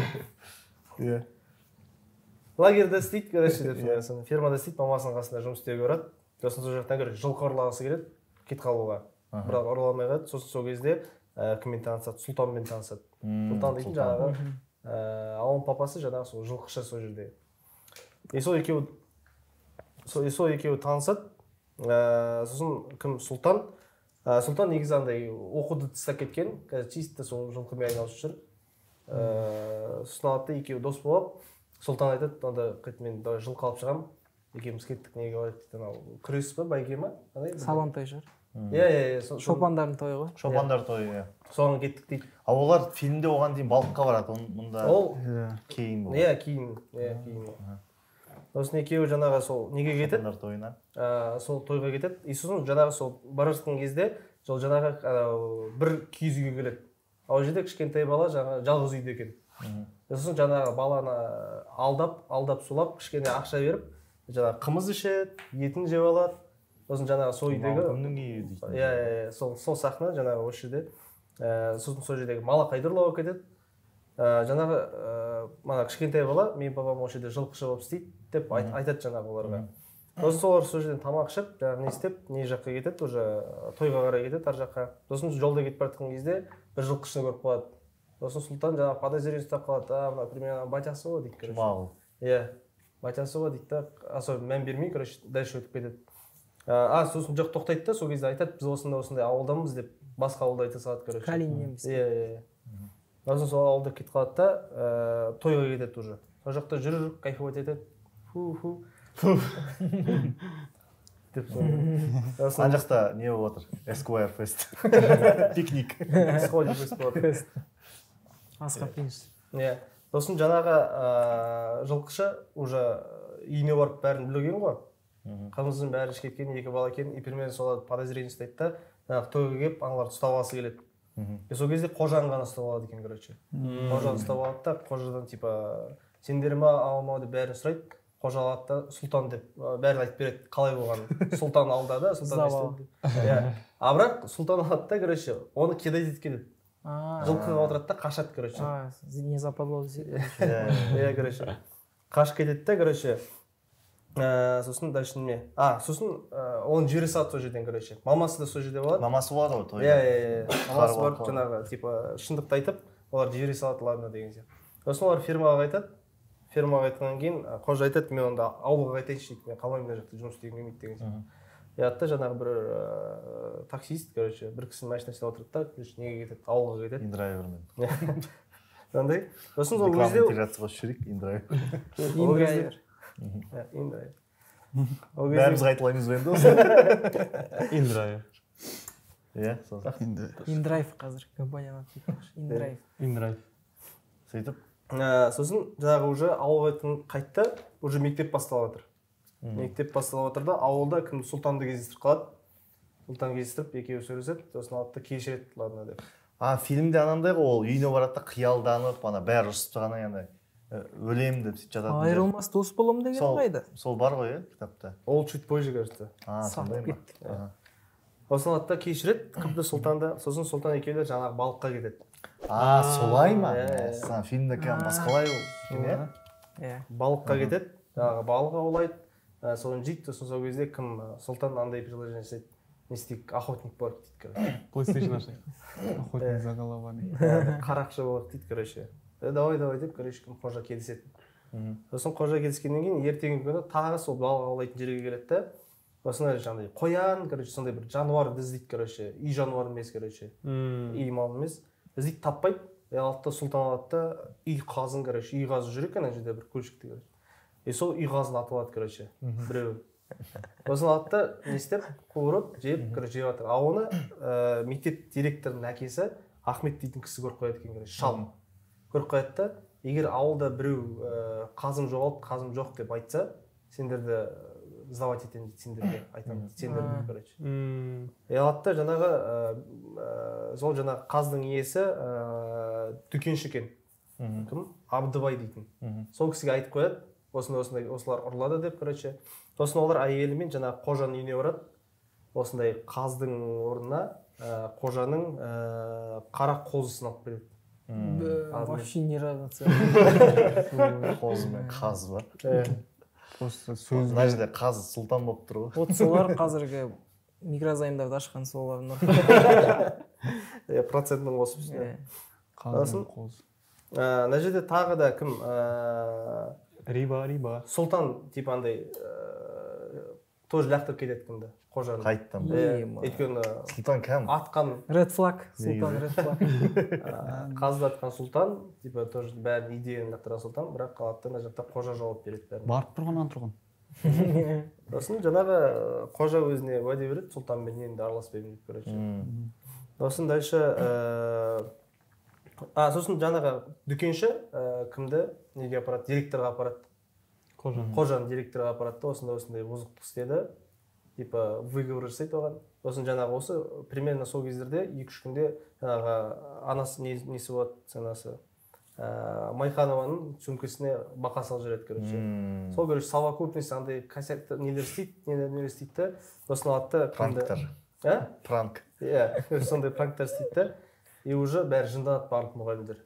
Иә. Лагерьде істейді, короче, деп. Фермада істейді, мамасының қасында жұмыс істеуге барады. Сосын сол жақтан короче жылқы ұрлағысы келеді, кетіп қалуға. Бірақ ұрламай қалады. Сосын сол кезде кіммен танысады? Сұлтанмен танысады. Сұлтан дейтін жаңағы ауыл папасы жаңағы сол жылқышы сол жерде. И сол екеуі танысады. Сосын кім Сұлтан? Сұлтан негізі андай оқуды тастап кеткен, қазір чисто сол жылқымен айналысып жүр. Сосын алады да екеуі дос болып, Сұлтан айтады, онда мен жылқы алып шығамын, екеуміз кеттік, неге барайық дейді, анау күрес па, бәйге ма? Сабантай шығар. Иә, иә. Шопандардың тойы ғой. Шопандар тойы, иә. Соған кеттік дейді. А олар фильмде оған дейін балыққа барады, мұнда ол кейін болады. Иә, кейін. Иә, кейін. Сосын екеуі жаңағы сол неге кетеді? Шопандар тойына. Сол тойға кетеді. И сосын жаңағы сол бара жатқан кезде сол жаңағы бір киіз үйге келеді. Ал ол жерде кішкентай бала жаңағы жалғыз үйде екен. Сосын жаңағы баланы алдап сулап кішкене ақша беріп, жаңағы қымыз ішеді, етін жеп алады. Сосын жаңағы сол үйдегі кімнің үйі дейтін. Иә, сол сахна жаңағы осы жерде. Сосын сол жердегі малақайды ұрлап кетеді. Жаңағы мана кішкентай бала, менің папам осы жерде жылқышы болып істейді деп айтады жаңағы оларға. Сосын солар сол жерден тамақ ішіп, жаңағы не істеп, не жаққа кетеді, уже тойға қарай кетеді ар жаққа. Сосын жолда кетіп бара жатқан кезде бір жылқышыны көріп қалады. Сосын Сұлтан жаңағы подозрение ұстап қалады. А, мына примерно батясы ғой дейді, короче. Жұмағұл. Иә, батясы ғой дейді да, особо мән бермей, короче, дальше өтіп кетеді. А, сосын жоқ тоқтайды да, сол кезде айтады, біз осындай ауылданбыз деп, басқа ауылда айта салады, короче. Калининненбіз. Иә, иә. Сосын сол ауылда кетіп қалады да, тойға кетеді уже. Сол жақта жүріп, кайфовать етеді. Фу-фу. Деп сол. Ана жақта не болып жатыр? Esquire Fest. Пикник. Esquire Fest болып жатыр. Асқа принц. Иә. Сосын жаңағы жылқышы уже үйіне барып бәрін білген ғой. Қымыздың бәрі ішіп кеткен, екі бала екен, и примерно солар подозрение ұстайды да, жаңағы тойға келіп, аналарды ұстап алғысы келеді. И сол кезде Қожаны ғана ұстап алады екен, короче. Қожаны ұстап алады да, Қожадан типа сендер ма, ау деп бәрін сұрайды. Қожа алады да, Сұлтан деп бәрін айтып береді, қалай болғанын. Сұлтан алдады, Сұлтан естіді. Иә. А бірақ Сұлтан алады да, короче, оны кидать етіп кетеді. Жылқыға отырады да, қашады, короче. Не западло десе. Иә, короче. Қашып кетеді да, короче. Сосын дальше неме? Сосын оны жібере салады сол жерден, короче. Мамасы да сол жерде болады. Мамасы болады ғой тойда. Иә, иә. Мамасы барып жаңағы, типа, шындықты айтып, олар жібере салады, ладно деген сияқты. Сосын олар фермаға қайтады. Фермаға қайтқаннан кейін Қожа айтады, мен онда ауылға қайтайыншы дейді, мен қалмаймын мына жақта жұмыс істегім келмейді деген сияқты. Иә, жаңағы бір таксист, короче, бір кісінің машинасына отырады да, короче, неге кетеді? Ауылға кетеді. Индрайвермен. Сондай. Сосын сол кезде интеграция қосып жіберейік, индрайвер. Индрайвер. Индрайвер. Бәріміз қайталаймыз ба енді осы? Индрайвер. Иә, сосын. Индрайв қазір компанияның аты. Индрайв. Индрайв. Сөйтіп. Сосын жаңағы уже ауылға қайтты, уже мектеп басталып жатыр. Мектеп басталып жатыр да, ауылда кім Сұлтанды кездестіріп қалады. Сұлтан кездестіріп, екеуі сөйлеседі, сосын алады да кешіреді, ладно деп. А, фильмде анандай ғой, ол үйіне барады да қиялданып, ана бәрі ұрысып тұрғаннан кейін андай өлемін деп сөйтіп жататын. Айырылмас дос боламын деген қайда? Сол бар ғой, кітапта. Ол чуть позже, кажется. А, сондай ма? Сосын алады да кешіреді кімді, Сұлтанды. Сосын Сұлтан екеулері жаңағы балыққа кетеді. А, солай ма? Фильмде кәдімгі басқалай екен, иә? Иә. Балыққа кетеді, жаңағы балық аулайды, соны жейді. Сосын сол кезде кім Сұлтан андай предложение жасайды. Не істейік, охотник болайық дейді, короче. PlayStation ашайық. Охотник за головами. Қарақшы болайық дейді, короче. Давай, давай деп, короче, кім Қожа келіседі. Сосын Қожа келіскеннен кейін ертеңгі күні тағы сол балық аулайтын жерге келеді да. Сосын жаңағыдай қоян, короче, сондай бір жануарды іздейді, короче, үй жануары емес, короче. Үй мал емес. Іздейді, таппайды. И алады да сұлтан алады да үй қазын, короче, үй қазы жүр екен ана жерде бір көлшікте, короче. И сол үй қазын атып алады, короче, біреуін. Сосын алады да не істеп, қуырып, жеп, короче, жеп жатыр. А оны мектеп директорының әкесі Ахмет дейтін кісі көріп қояды екен, короче, шал. Көріп қояды да, егер ауылда біреу қазым жоғалып, қазым жоқ деп айтса, сендерді сдавать етемін дейді, сендерге айтамын дейді, сендерді, короче. И алады да жаңағы сол жаңағы қаздың иесі дүкенші екен. Кім? Абдыбай дейтін. Сол кісіге айтып қояды, осындай осындай осылар ұрлады деп, короче. Сосын олар әйелімен жаңағы қожаның үйіне барады. Осындай қаздың орнына қожаның қара қозысын алып келеді. Вообще не разница. Қозы мен қаз бар. Просто сөз. Мына жерде қаз сұлтан болып тұр ғой. Вот солар қазіргі микрозаймдарды ашқан солар. Процентін қосып үстіне. Қаз мен қозы. Мына жерде тағы да кім? Риба. Сұлтан типа андай тоже лақтырып кетеді кімді? Қожаны. Қайттан. Өйткені Сұлтан кім? Атқан. Red flag. Сұлтан red flag. Қазды атқан сұлтан, типа тоже бәрін идеяны лақтырған сұлтан, бірақ қалады да мына жақта қожа жауап береді бәрін. Барып тұрған антұрған. Сосын жаңағы қожа өзіне уәде береді, сұлтанмен енді араласпаймын деп, короче. Сосын дальше сосын жаңағы дүкенші кімді неге апарады? Директорға апарады. Қожаны директорға апарады да осындай осындай бұзықтық істеді. Типа выговор жасайды оған. Сосын жаңағы осы примерно сол кездерде 2-3 күнде жаңағы анасы несі болады, анасы Майханованың сөмкесіне бақа салып жібереді, короче. Сол, короче, совокупность андай косяк нелер істейді, нелер істейді да, сосын алады да пранктар. Пранк. Иә, сондай пранктар істейді да. И уже бәрі жынданады барлық мұғалімдер.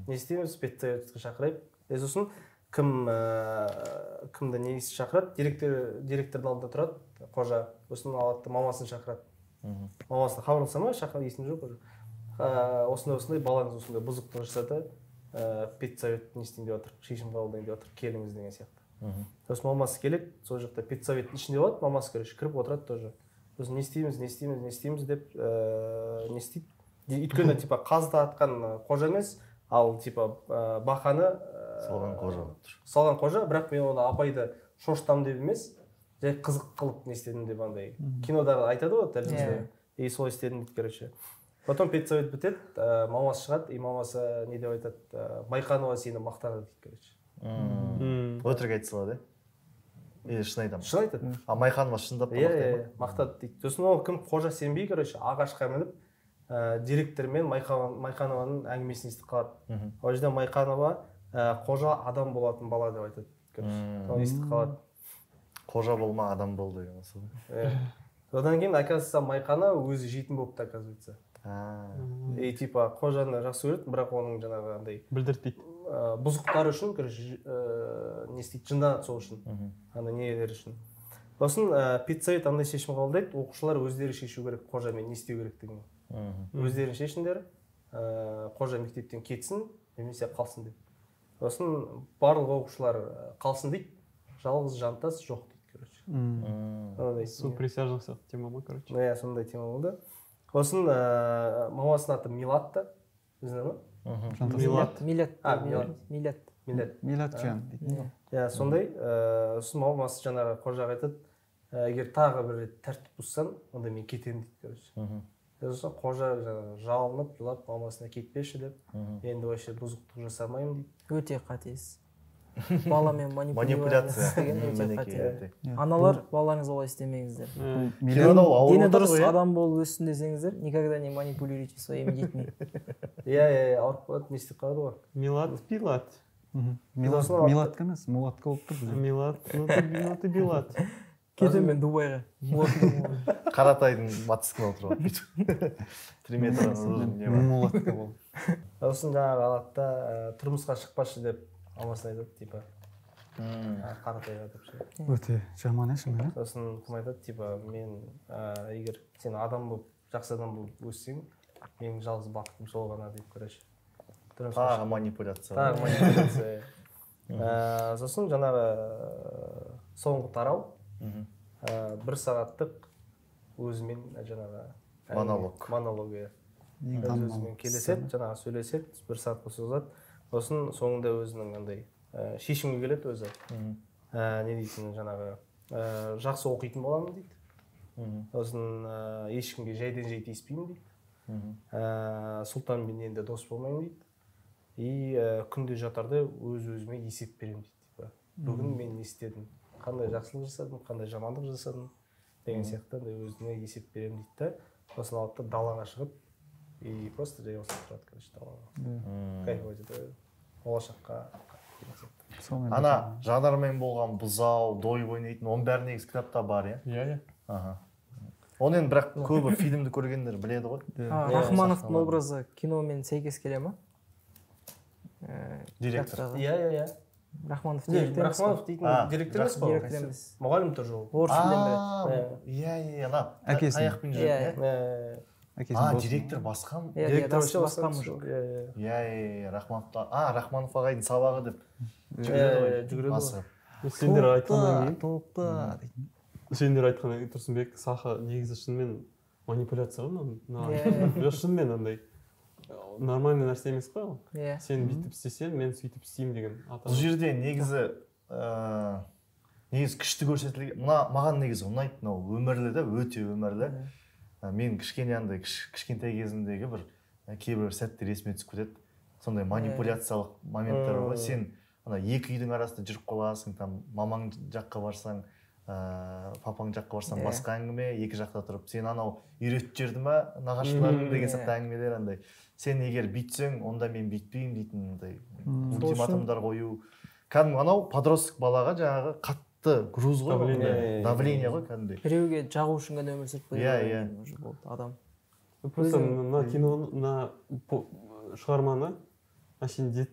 Не істейміз? Педсоветке шақырайық. И сосын кімді несі шақырады? Директордың алдында тұрады қожа. Сосын алады мамасын шақырады. Мамасына хабарласа ма? Шақырады, есімде жоқ уже. Осындай осындай балаңыз осындай бұзықтық жасады. Педсовет не істейін деп жатыр, шешім қабылдайын деп жатыр, келіңіз деген сияқты. Сосын мамасы келеді, сол жақта педсоветтің ішінде болады, мамасы, короче, кіріп отырады тоже. Сосын не істейміз, не істейміз, не істейміз деп не істейді. Өйткені типа қазды атқан қожа емес, ал типа бақаны салған қожа болып тұр. Салған қожа, бірақ мен оны апайды шошытамын деп емес, жай қызық қылып не істедім деп андай. Кинодағы айтады ғой, дәл осылай. И солай істедім дейді, короче. Потом педсовет бітеді, мамасы шығады, и мамасы не деп айтады, Майқанова сені мақтанады дейді, короче. Өтірік айта салады, или шын айтады? Шын айтады. А Майқанова шындап та мақтайды ма? Иә, мақтады дейді. Сосын ол кім қожа сенбей, короче, ағашқа мініп, директормен Майқанованың әңгімесін естіп қалады. Ол жерде Майқанова қожа адам болатын бала деп айтады, короче. Соны естіп қалады. Қожа болма, адам бол деген осы. Содан кейін, оказывается, Майқана өзі жейтін болыпты, оказывается. И типа қожаны жақсы көреді, бірақ оның жаңағы андай білдіртпейді. Бұзықтары үшін, короче, не істейді, жынданады сол үшін. Ана нелер үшін. Сосын педсовет андай шешім қабылдайды, оқушылар өздері шешу керек, қожамен не істеу керектігін. Өздерің шешіңдер, қожа мектептен кетсін, немесе қалсын деп. Сосын барлық оқушылар қалсын дейді, жалғыз Жантас жоқ дейді, короче. Суд присяжных сияқты тема ма, короче? Иә, сондай тема болды. Сосын мамасының аты Милат та, білесіңдер ма? Милат. Милат. Милат. Милат Жан дейді. Иә, сондай. Сосын мамасы жаңағы қожаға айтады, егер тағы бір рет тәртіп бұзсаң, онда мен кетемін дейді, короче. Сосын қожа жаңағы жалынып, жылап мамасына кетпеші деп, енді вообще бұзықтық жасамаймын дейді. Өте қатесі. Баламен манипуляция деген өте қате. Аналар, балаларыңыз олай істемеңіздер. Дені дұрыс адам болып өссін десеңіздер, никогда не манипулируйте своими детьми. Иә, ауырып қалады, не істеп қалады ғой. Милат, Пилат. Милатка емес, Мулатка болып тұр бізде. Милат, Милат и Билат. Кетем мен Дубайға. Қаратайдың батысына отырып алып бүйтіп. 3 метр не бар. Мулатка болып. Сосын жаңағы алады да тұрмысқа шықпашы деп мамасына айтады, типа Қаратайға деп ше. Өте жаман шынымен. Сосын кім айтады, типа мен егер сен адам болып, жақсы адам болып өссең, менің жалғыз бақытым сол ғана деп, короче. Тағы манипуляция. Тағы манипуляция. Сосын жаңағы соңғы тарау 1 сағаттық өзімен жаңағы монолог. Монолог, иә. Ең танымал Өзімен келіседі, жаңағы сөйлеседі, бір сағат созады. Сосын соңында өзінің андай шешімге келеді өзі. Не дейтін, жаңағы жақсы оқитын боламын дейді. Сосын ешкімге жайдан жай тиіспеймін дейді. Сұлтанмен енді дос болмаймын дейді. И күнде жатарда өз өзіме есеп беремін дейді. Типа, бүгін мен не істедім, қандай жақсылық жасадым, қандай жамандық жасадым деген сияқты андай өзіне есеп беремін дейді да. Сосын алады да далаға шығып и просто жай осылай тұрады, короче, далаға. Кайфовать етеді болашаққа деген сияқты. Сонымен. Ана жанармен болған бұзау, дойып ойнайтын, оның бәрі негізі кітапта бар, иә? Иә, иә. Аха. Оны енді бірақ көбі фильмді көргендер біледі ғой. Рахмановтың Сахналар. образы киномен сәйкес келе ма? Директор. Кітаптағы. Иә, иә, иә. Рахманов Не, директор емес Рахманов қой? дейтін А, директор емес қой. Директор емес. Мұғалім тоже ол. Орыс тілін біледі. Иә, иә, ана Әкесінің. таяқпен жүретін, Иә, иә? Иә. Әкесінің А, досы. директор басқа ма? Иә, иә, Директор вообще басқа басқа мужик. Иә, иә. Иә, иә, иә, Рахманов, а, Рахманов ағайдың сабағы деп Иә, жүгіреді ғой. жүгіреді ғой. Асығып. Сендер айтқаннан кейін, Тоқта дейтін. сендер айтқаннан кейін Тұрсынбек Саха негізі шынымен манипуляция ғой мына. Иә. Жоқ, шынымен андай нормальный нәрсе емес қой ол. Иә. Сен бүйтіп істесең, мен сөйтіп істеймін деген ата. Бұл жерде негізі негізі күшті көрсетілген. Мына маған негізі ұнайды мынау, өмірлі да, өте өмірлі. Мен кішкене андай кішкентай кезімдегі бір кейбір сәттер есіме түсіп кетеді. Сондай манипуляциялық моменттер бар ғой. Сен ана екі үйдің арасында жүріп қаласың, там мамаң жаққа барсаң, папаң жаққа барсаң басқа әңгіме, екі жақта тұрып сен анау үйретіп жіберді ма нағашыларың деген сияқты әңгімелер андай. Сен егер бүйтсең, онда мен бүйтпеймін дейтін андай ультиматумдар қою. Кәдімгі анау подросток балаға жаңағы қатты груз ғой, Давление. давление ғой кәдімгідей. Біреуге жағу үшін ғана өмір сүріп Иә, иә. уже болды адам. Просто мына киноны, мына шығарманы әшейін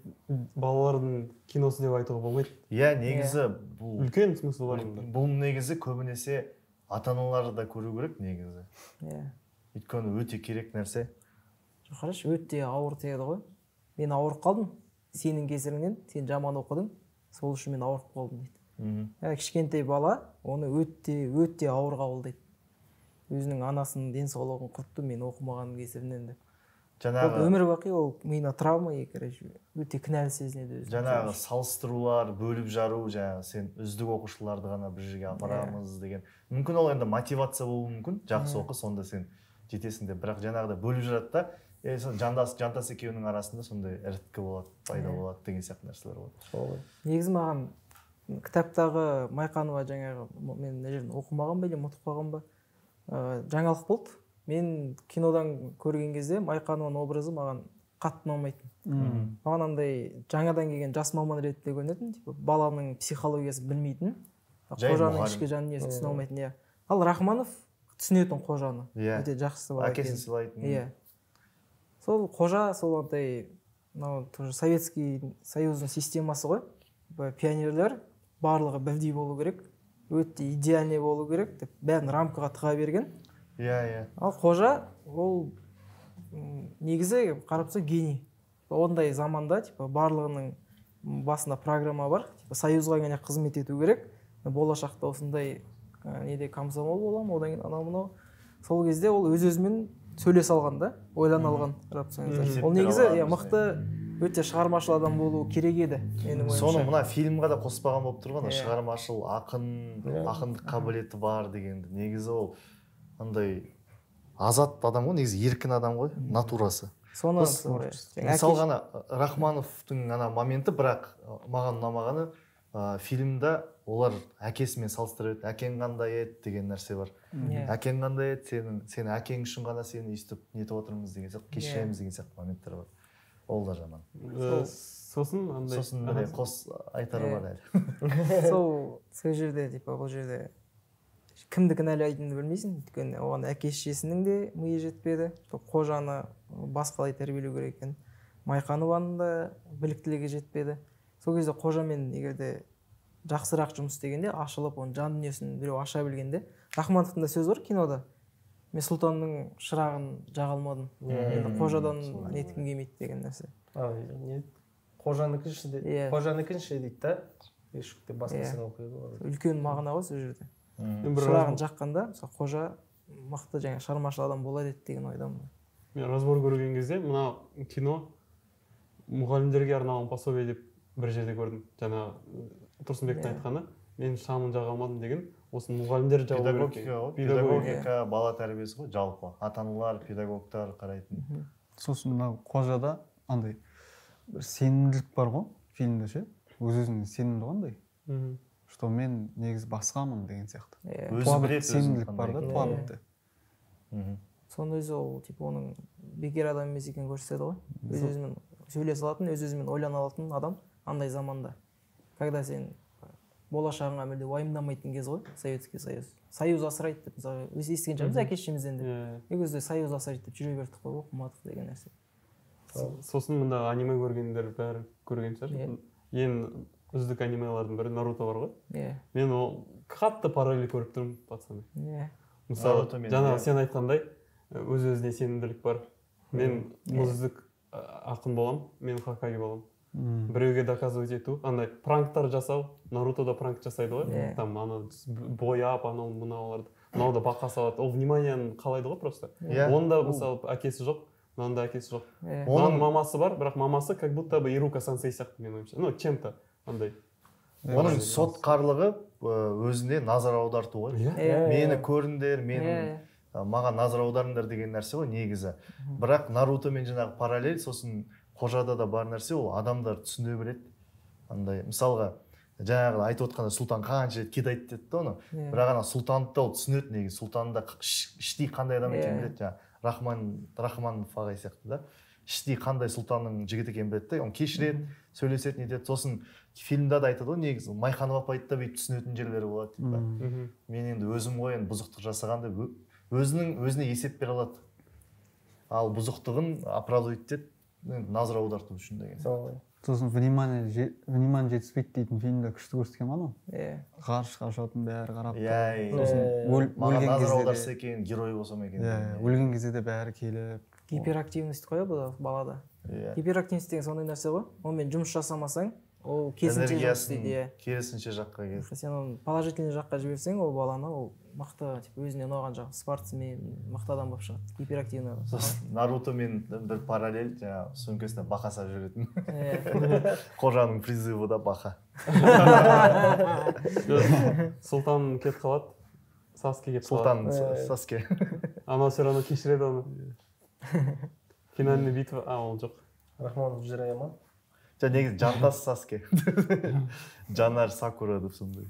балалардың киносы деп айтуға болмайды. Иә, негізі бұл Үлкен смысл бар мұнда. бұл негізі көбінесе ата-аналар да көру керек негізі. Иә. Өйткені өте керек нәрсе. Жоқ, қарашы, өте ауыр тиеді ғой. Мен ауырып қалдым, сенің кесіріңнен, сен жаман оқыдың, сол үшін мен ауырып қалдым дейді. Кішкентай бала оны өте өте ауыр қабылдайды. Өзінің анасының денсаулығын құртты мен оқымағаным кесірінен деп. Жаңағы өмір бақи ол миына травма, и, короче, өте кінәлі сезінеді өзін. Жаңағы салыстырулар, бөліп жару, жаңағы сен үздік оқушыларды ғана бір жерге апарамыз деген. Мүмкін ол енді мотивация болуы мүмкін, жақсы оқы, сонда сен жетесің деп. Бірақ жаңағыдай бөліп жарады да, сол жантас екеуінің арасында сондай іріткі болады, пайда болады деген сияқты нәрселер болады. Негізі маған кітаптағы Майқанова жаңағы, мен мына жерден оқымаған ба или ұмытып қалған ба, жаңалық болды. Мен кинодан көрген кезде Майқанованың образы маған қатты ұнамайтын. Маған андай жаңадан келген жас маман ретінде көрінетін, типа баланың психологиясын білмейтін, қожаның ішкі жан дүниесін түсіне алмайтын, иә. Ал Рахманов түсінетін қожаны. Өте жақсы бала екен. Әкесін сыйлайтын. Иә. Сол қожа сол андай мынау тоже Советский Союздың системасы ғой. Пионерлер барлығы бірдей болу керек, өте идеальный болу керек деп бәрін рамкаға тыға берген. Иә, иә. Ал қожа ол негізі қарап тұрсаң гений. Ондай заманда типа барлығының басында программа бар, типа союзға ғана қызмет ету керек. Болашақта осындай неде комсомол боламын, одан кейін анау мынау. Сол кезде ол өз-өзімен сөйлесе алған да, ойлана алған, қарап тұрсаңыздар. Ол негізі иә мықты, өте шығармашыл адам болу керек еді менің ойымша. Соны мына фильмға да қоспаған болып тұр ғой, шығармашыл, ақын, ақындық қабілеті бар дегенді. Негізі ол андай азат адам ғой, негізі еркін адам ғой, натурасы. Соны мысалға ана Рахмановтың ана моменті, бірақ маған ұнамағаны фильмда олар әкесімен салыстырып, әкең қандай еді деген нәрсе бар. Әкең қандай еді, сенің, сен әкең үшін ғана сені өйстіп нетіп отырмыз деген сияқты, кешіреміз деген сияқты моменттер бар. Ол да жаман. Сосын андай. Сосын міне қос айтары бар әлі. Сол жерде типа бұл жерде кімді кінәлайтыныңды білмейсің, өйткені оған әке шешесінің де миы жетпеді. Қожаны басқалай тәрбиелеу керек екен. Майқанованың да біліктілігі жетпеді. Сол кезде қожамен егер де жақсырақ жұмыс істегенде, ашылып, оның жан дүниесін біреу аша білгенде. Рахмановтың да сөзі бар кинода. Мен сұлтанның шырағын жаға алмадым. Енді қожадан неткім келмейді деген нәрсе. Қожаныкінші дейді да, ешкім де басқасын оқиды ғой. Үлкен мағына ғой сол жерде. Шырағын жаққанда, мысалы, қожа мықты жаңа шығармашыл адам болар еді деген ойдамын. Мен разбор көрген кезде мына кино мұғалімдерге арналған пособие деп бір жерде көрдім. Жаңа Тұрсынбектің айтқаны, мен шамын жаға алмадым деген, осы мұғалімдер жауап керек. Педагогика ғой, педагогика, бала тәрбиесі ғой жалпы. Ата-аналар, педагогтар қарайтын. Сосын мына Қожада андай бір сенімділік бар ғой фильмде ше, өз-өзіне сенімді ғой андай. Что мен негізі басқамын деген сияқты. Өзі біледі, сенімділік бар да туа бітті. Соның өзі ол типа оның бекер адам емес екенін көрсетеді ғой. Өз-өзімен сөйлесе алатын, өз-өзімен ойлана алатын адам андай заманда. Когда сен болашағыңа мүлде уайымдамайтын кез ғой, Советский Союз. Союз асырайды деп, мысалы, өз естіген шығармыз әке шешемізден деп. Ол кезде Союз асырайды деп жүре бердік қой, оқымадық деген нәрсе. Сосын мында аниме көргендер бәрі көрген шығар. Ең үздік анимелардың бірі Наруто бар ғой. Мен ол қатты параллель көріп тұрмын, пацаны. Мысалы, жаңа сен айтқандай, өз-өзіне сенімділік бар. Мен үздік ақын болам, мен Хокаге болам. Біреуге доказывать ету, андай пранктар жасау, Нарутода пранк жасайды ғой, там ана бояп, анау мынауларды, мынау да бақа салады, ол вниманияны қалайды ғой просто. Оның да мысалы әкесі жоқ, мынаның да әкесі жоқ. Оның мамасы бар, бірақ мамасы как будто бы Ирука сенсей сияқты менің ойымша. Ну, чем-то андай. Оның сотқарлығы өзіне назар аударту ғой. Мені көріңдер, мені маған назар аударыңдар деген нәрсе ғой негізі. Бірақ Наруто мен жаңағы параллель, сосын Қожада да бар нәрсе, ол адамдар түсіне біледі. Андай, мысалға, жаңағы айтып отқанда Сұлтан қанша рет кидайды деді да оны. Бірақ ана Сұлтанды да ол түсінеді негізі. Сұлтан да іштей қандай адам екенін біледі. Жаңағы Рахманов ағай сияқты да. Іштей қандай Сұлтанның жігіті екенін біледі де, оны кешіреді, сөйлеседі, нетеді. Сосын фильмде де айтады ғой негізі, Майханов апайды да бүйтіп түсінетін жерлері болады. Мен енді өзім ғой енді бұзықтық жасаған деп өзінің өзіне есеп бере алады. Ал бұзықтығын оправдывать етеді, назар аударту үшін деген. Сосын внимание жетіспейді дейтін фильмде күшті көрсеткен анау. Ғарышқа ұшатын бәрі қарап. Сосын өлген кезде аударса екен, герой болсам екен. Өлген кезде де бәрі келіп. Гиперактивность қой бұл балада. Гиперактивность деген сондай нәрсе ғой. Онымен жұмыс жасамасаң, ол керісінше жұмыс істейді. Керісінше жаққа кетеді. Сен оны положительный жаққа жіберсең, ол баланы ол мықты, типа өзіне ұнаған жақ, спортсмен, мықты адам болып шығады. Гиперактивный. Сосын Наруто мен бір параллель, жаңағы сөмкесіне бақа салып жүретін. Қожаның призывы да бақа. Сұлтан кетіп қалады, Саске кетіп қалады. Сұлтан Саске. Анау все равно кешіреді оны. Финальный битва, ол жоқ. Рахманов Жирая ма? Жа негізі Жантас Саске. Жанар Сакура деп сондай.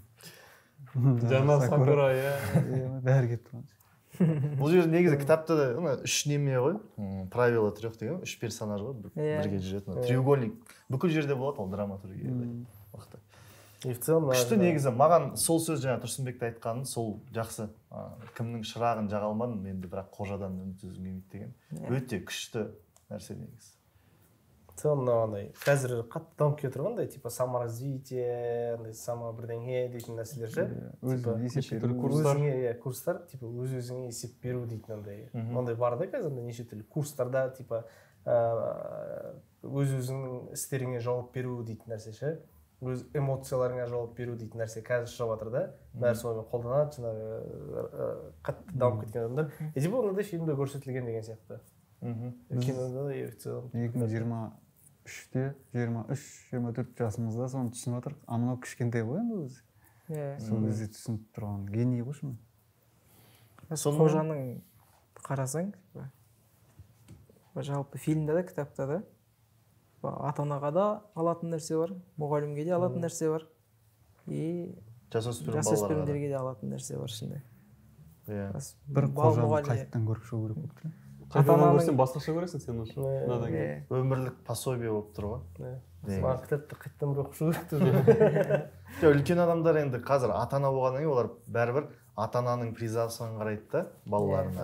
Жанар Сакура, иә. Бәрі кетті ғой. Бұл жерде негізі кітапта да үш неме ғой, правила трех деген, үш персонаж ғой, бірге жүретін. Треугольник бүкіл жерде болады ол драматургияда. Мықты. Күшті негізі, маған сол сөз жаңа Тұрсынбекті айтқанын, сол жақсы. Кімнің шырағын жаға алмадым, енді бірақ Қожадан үміт үзгім келмейді деген. Өте күшті нәрсе негізі. Целом мынандай қазір қатты дамып келе тұрған андай типа саморазвитие, андай само бірдеңе дейтін нәрселер ше. Неше түрлі курстар. Өзіңе, курстар, типа өз-өзіңе есеп беру дейтін андай. Ондай бар да қазір андай неше түрлі курстарда типа өз-өзіңнің істеріңе жауап беру дейтін нәрсе ше. Өз эмоцияларыңа жауап беру дейтін нәрсе қазір шығып жатыр да. Бәрі сонымен қолданады, жаңағы қатты дамып кеткен адамдар. И типа ондай фильмде көрсетілген деген сияқты. Кинода и в целом. 2023-те, 23-24 жасымызда соны түсініп жатырық. А мынау кішкентай ғой енді өзі. Сол кезде түсініп тұрған гений ғой шын. Қожаның қарасаң, жалпы фильмде де, кітапта да ата-анаға да алатын нәрсе бар, мұғалімге де алатын нәрсе бар, и жасөспірімдерге де алатын нәрсе бар ішінде. Бір Қожаны қайтадан көріп шығу керек болып тұр. Қайтадан көрсең басқаша көресің сен уже. Мынадан кейін. Өмірлік пособие болып тұр ғой. Маған кітапты қайтадан бір оқып шығу керек тұр. Жоқ, үлкен адамдар енді қазір ата-ана болғаннан кейін олар бәрібір ата-ананың призасын қарайды да балаларына.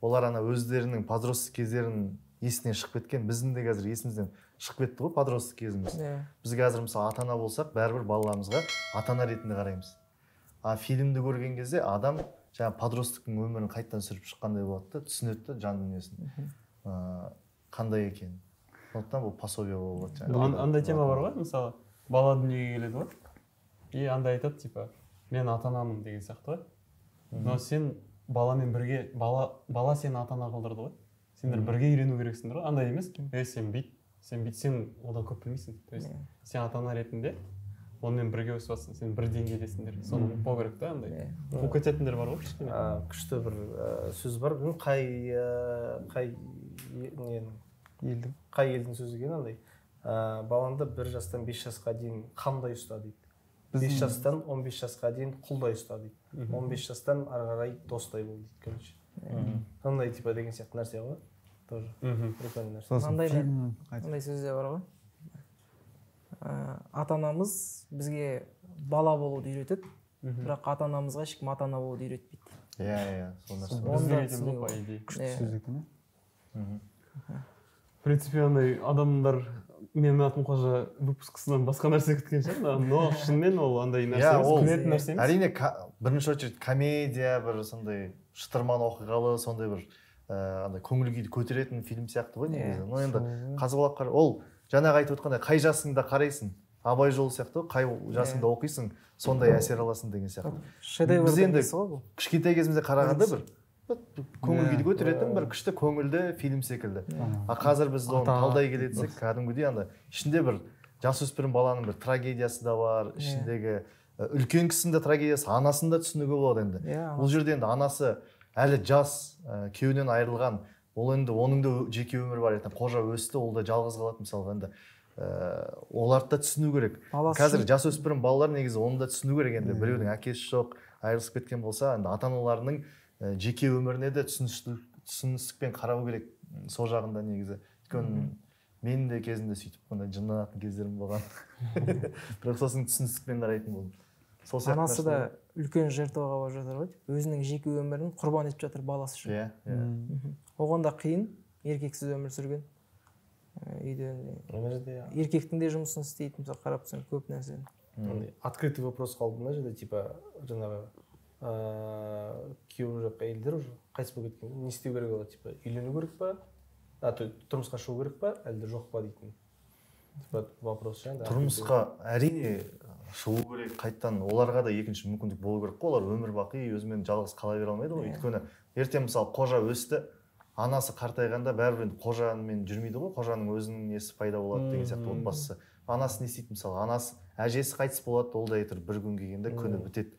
Олар ана өздерінің подросток кездерін есінен шығып кеткен, біздің де қазір есімізден шығып кетті ғой подросток кезіміз. Біз қазір мысалы ата-ана болсақ, бәрібір балаларымызға ата-ана ретінде қараймыз. А фильмді көрген кезде адам жаңа подростоктың өмірін қайтадан сүріп шыққандай болады да, түсінеді да жан дүниесін қандай екенін. Сондықтан бұл пособие болады. Андай тема бар ғой, мысалы, бала дүниеге келеді ғой. И андай айтады, типа, мен ата-анамын деген сияқты ғой. Но сен баламен бірге, бала сені ата-ана қылдырды ғой. Сендер бірге үйрену керексіңдер ғой. Андай емес, сен бүйт, сен бүйт, сен одан көп білмейсің. То есть сен ата-ана ретінде онымен бірге өсіп жатсың, сен бір деңгейдесіңдер. Соны ұмытпау керек та андай. Қуып кететіндер бар ғой кішкене. Күшті бір сөз бар. Білмеймін қай ненің елдің, қай елдің сөзі екен андай. Балаңды 1 жастан 5 жасқа дейін қандай ұста дейді. 5 жастан 15 жасқа дейін құлдай ұста дейді. 15 жастан ары қарай достай бол дейді, короче. Сондай типа деген сияқты нәрсе ғой. Тоже прикольный нәрсе. Мынандай сөз де бар ғой. Ата-анамыз бізге бала болуды үйретеді, бірақ ата-анамызға ешкім ата-ана болуды үйретпейді. Иә, сол нәрсе. Біз үйретеміз ғой, по идее. Күшті сөз екен, иә. В принципе, андай адамдар менің атым Қожа выпускысынан басқа нәрсе күткен шығар, но шынымен ол андай нәрсе емес, күлетін нәрсе емес. Әрине, бірінші очередь комедия, бір сондай шытырман оқиғалы, сондай бір андай көңіл күйді көтеретін фильм сияқты ғой негізі. Но енді қазбалап қара, ол жаңағы айтып отқандай, қай жасыңда қарайсың, Абай жолы сияқты, қай жасыңда оқисың, сондай әсер аласың деген сияқты. Біз енді кішкентай кезімізде қарағанда бір көңіл күйді көтеретін бір күшті көңілді фильм секілді. А қазір біз оны талдай келетсек, кәдімгідей анда ішінде бір жасөспірім баланың бір трагедиясы да бар, ішіндегі үлкен кісінің де трагедиясы, анасын да түсінуге болады енді. Бұл жерде енді анасы әлі жас, күйеуінен айырылған, ол енді оның да жеке өмірі бар, ертең Қожа өсті, ол да жалғыз қалады мысалға енді. Оларды да түсіну керек. Қазір жасөспірім балалар негізі оны да түсіну керек енді. Біреудің әкесі жоқ, айырылысып кеткен болса, енді ата-аналарының жеке өміріне де түсіністікпен қарау керек сол жағында негізі. Өйткені мен де кезінде сөйтіп ондай жынданатын кездерім болған. Бірақ сосын түсіністікпен қарайтын болдым. Сол сияқты анасы да үлкен жертваға барып жатыр ғой, өзінің жеке өмірін құрбан етіп жатыр баласы үшін. Иә. Оған да қиын, еркексіз өмір сүрген. Үйде еркектің де жұмысын істейді, мысалы қарап тұрсаң көп нәрсені. Открытый вопрос қалды мына жерде, типа жаңағы күйеуі жоқ әйелдер уже қайтыс болып кеткен, не істеу керек олар, типа үйлену керек па, тұрмысқа шығу керек па, әлде жоқ па дейтін типа вопрос. Тұрмысқа әрине шығу керек, қайтадан оларға да екінші мүмкіндік болу керек қой, олар өмір бақи өзімен жалғыз қала бере алмайды ғой. Өйткені ертең мысалы Қожа өсті, анасы қартайғанда бәрібір енді Қожамен жүрмейді ғой, Қожаның өзінің несі пайда болады деген сияқты отбасысы. Анасы не істейді мысалы, анасы әжесі қайтыс болады, ол да әйтеуір бір күн келгенде күні бітеді.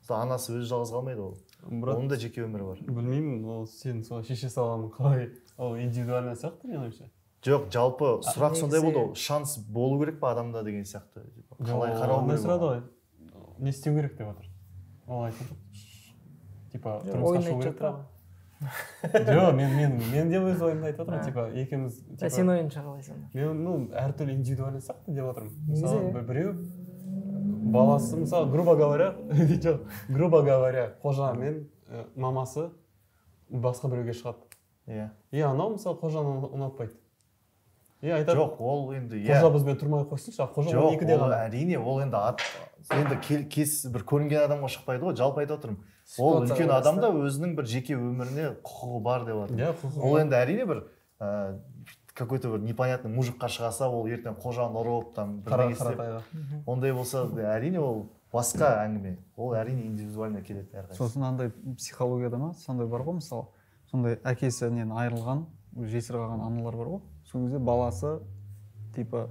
Анасы өзі жалғыз қалмайды ол. Оның да жеке өмірі бар. Білмеймін, ол сен солай шеше салғаның қалай, ол индивидуально сияқты менің ойымша. Жоқ, жалпы сұрақ сондай болды, ол шанс болу керек па адамда деген сияқты. Қалай қарау керек? Сұрады ғой, не істеу керек деп жатыр. Ол айтқан жоқ. Типа тұрмысқа шығу керек па? Жоқ, мен де өз ойымды айтып отырмын, типа екеуміз типа. Сен ойыңша қалайсың? Мен, ну, әртүрлі индивидуально сияқты деп отырмын. Мысалы, біреу баласы, мысалы, грубо говоря, жоқ, грубо говоря, Қожа мен мамасы басқа біреуге шығады. Иә. И анау, мысалы, Қожаны ұнатпайды. И айтады, жоқ, ол енді иә. Қожа бізбен тұрмай қойсыншы, а Қожа 12-де ғана. Жоқ, әрине, ол енді енді кез бір көрінген адамға шықпайды ғой, жалпы айтып отырмын. Ол үлкен адам да өзінің бір жеке өміріне құқығы бар деп жатыр. Иә, құқығы. Ол енді әрине бір какой-то бір непонятный мужикқа шығаса, ол ертең Қожаны ұрып, там бірдеңе істеп. Ондай болса, әрине ол басқа әңгіме. Ол әрине индивидуально келеді әрқайсысы. Сосын андай психологияда ма, сондай бар ғой, мысалы, сондай әкесінен айырылған, жесір қалған аналар бар ғой. Сол кезде баласы, типа,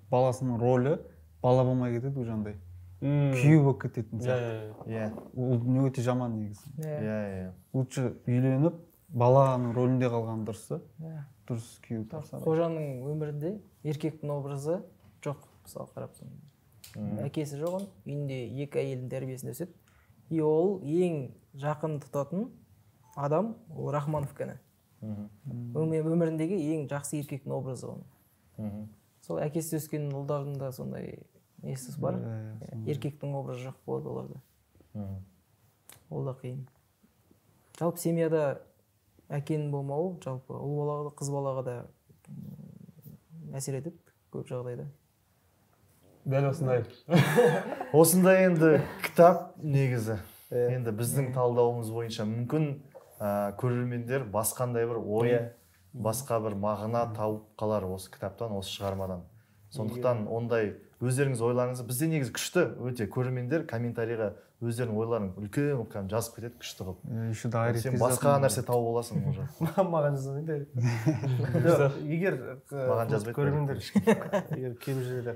баласының ролі бала болмай кетеді уже андай. Күйеу болып кететін сияқты. Иә. Ол не өте жаман негізі. Иә, иә. Лучше үйленіп, баланың рөлінде қалған дұрыс та. Дұрыс күйеу тапса. Қожаның өмірінде еркектің образы жоқ, мысалы қарап тұрсаң. Әкесі жоқ оның, үйінде екі әйелдің тәрбиесінде өседі. И ол ең жақын тұтатын адам ол Рахманов қана. Өміріндегі ең жақсы еркектің образы оның. Сол әкесі өскен ұлдардың да сондай несі бар. Еркектің образы жоқ болады оларда. Ол да қиын. Жалпы семьяда әкенің болмауы жалпы ұл балаға да, қыз балаға да әсер етеді көп жағдайда. Дәл осындай. Осындай енді кітап негізі. Енді біздің талдауымыз бойынша мүмкін көрермендер басқандай бір ой, басқа бір мағына тауып қалар осы кітаптан, осы шығармадан. Сондықтан ондай өздеріңіз ойларыңыз, бізде негізі күшті өте көрермендер комментарийға Өздерінің ойларын үлкен қылып кәдімгі жазып кетеді, күшті қылып. Еще дайректке Сен басқа нәрсе тауып аласың уже. Маған жазбайды. Егер Маған жазбайды. Көрермендер, егер кейбір жерде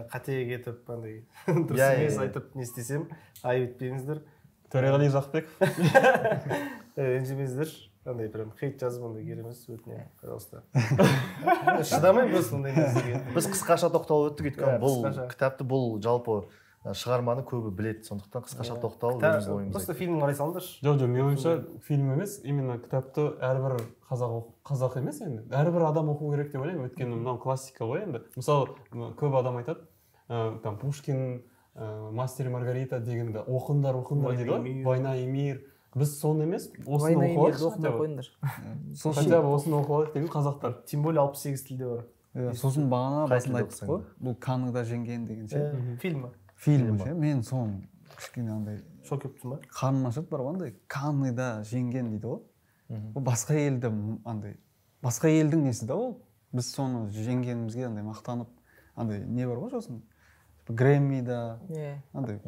қате кетіп, андай дұрыс емес айтып не істесем, айып етпеңіздер. Төреғали Жақыпбеков. Ренжімеңіздер. Андай прям хейт жазып ондай керек емес, өтінемін, пожалуйста. Шыдамаймын просто ондай нәрсеге. Біз қысқаша тоқталып өттік, өйткені бұл Қысқаша. Кітапты, бұл жалпы шығарманы көбі біледі, сондықтан қысқаша тоқталып өзіміздің ойымызды Просто айттық. Фильм қарай салыңдаршы. Жоқ, менің ойымша, фильм емес, именно кітапты әрбір қазақ қазақ емес енді, әрбір адам оқу керек деп ойлаймын, өйткені мынау классика ғой енді. Мысалы, көп адам айтады, там Пушкин, Мастер и Маргарита дегенді оқыңдар, оқыңдар «Война дейді и ғой. мир». «Война и мир». Біз соны емес, осыны «Война и оқып мир» ді алайықшы оқымай хотя бы. қойыңдар. Сосын Хотя бы осыны оқып алайық деген қазақтар. Тем более 68 тілде бар. Иә, сосын бағана Қай басында тілде айттық қой, оқысаң бұл Каннада жеңген деген ше. Фильмі. Фильм ше, мен соны кішкене андай Шок болып тұрмын ба? Қарным ашады бар ғой, андай Канныда жеңген дейді ғой. Ол басқа елді андай басқа елдің несі да ол. Біз соны жеңгенімізге андай мақтанып, андай не бар ғой, сосын Грэммида андай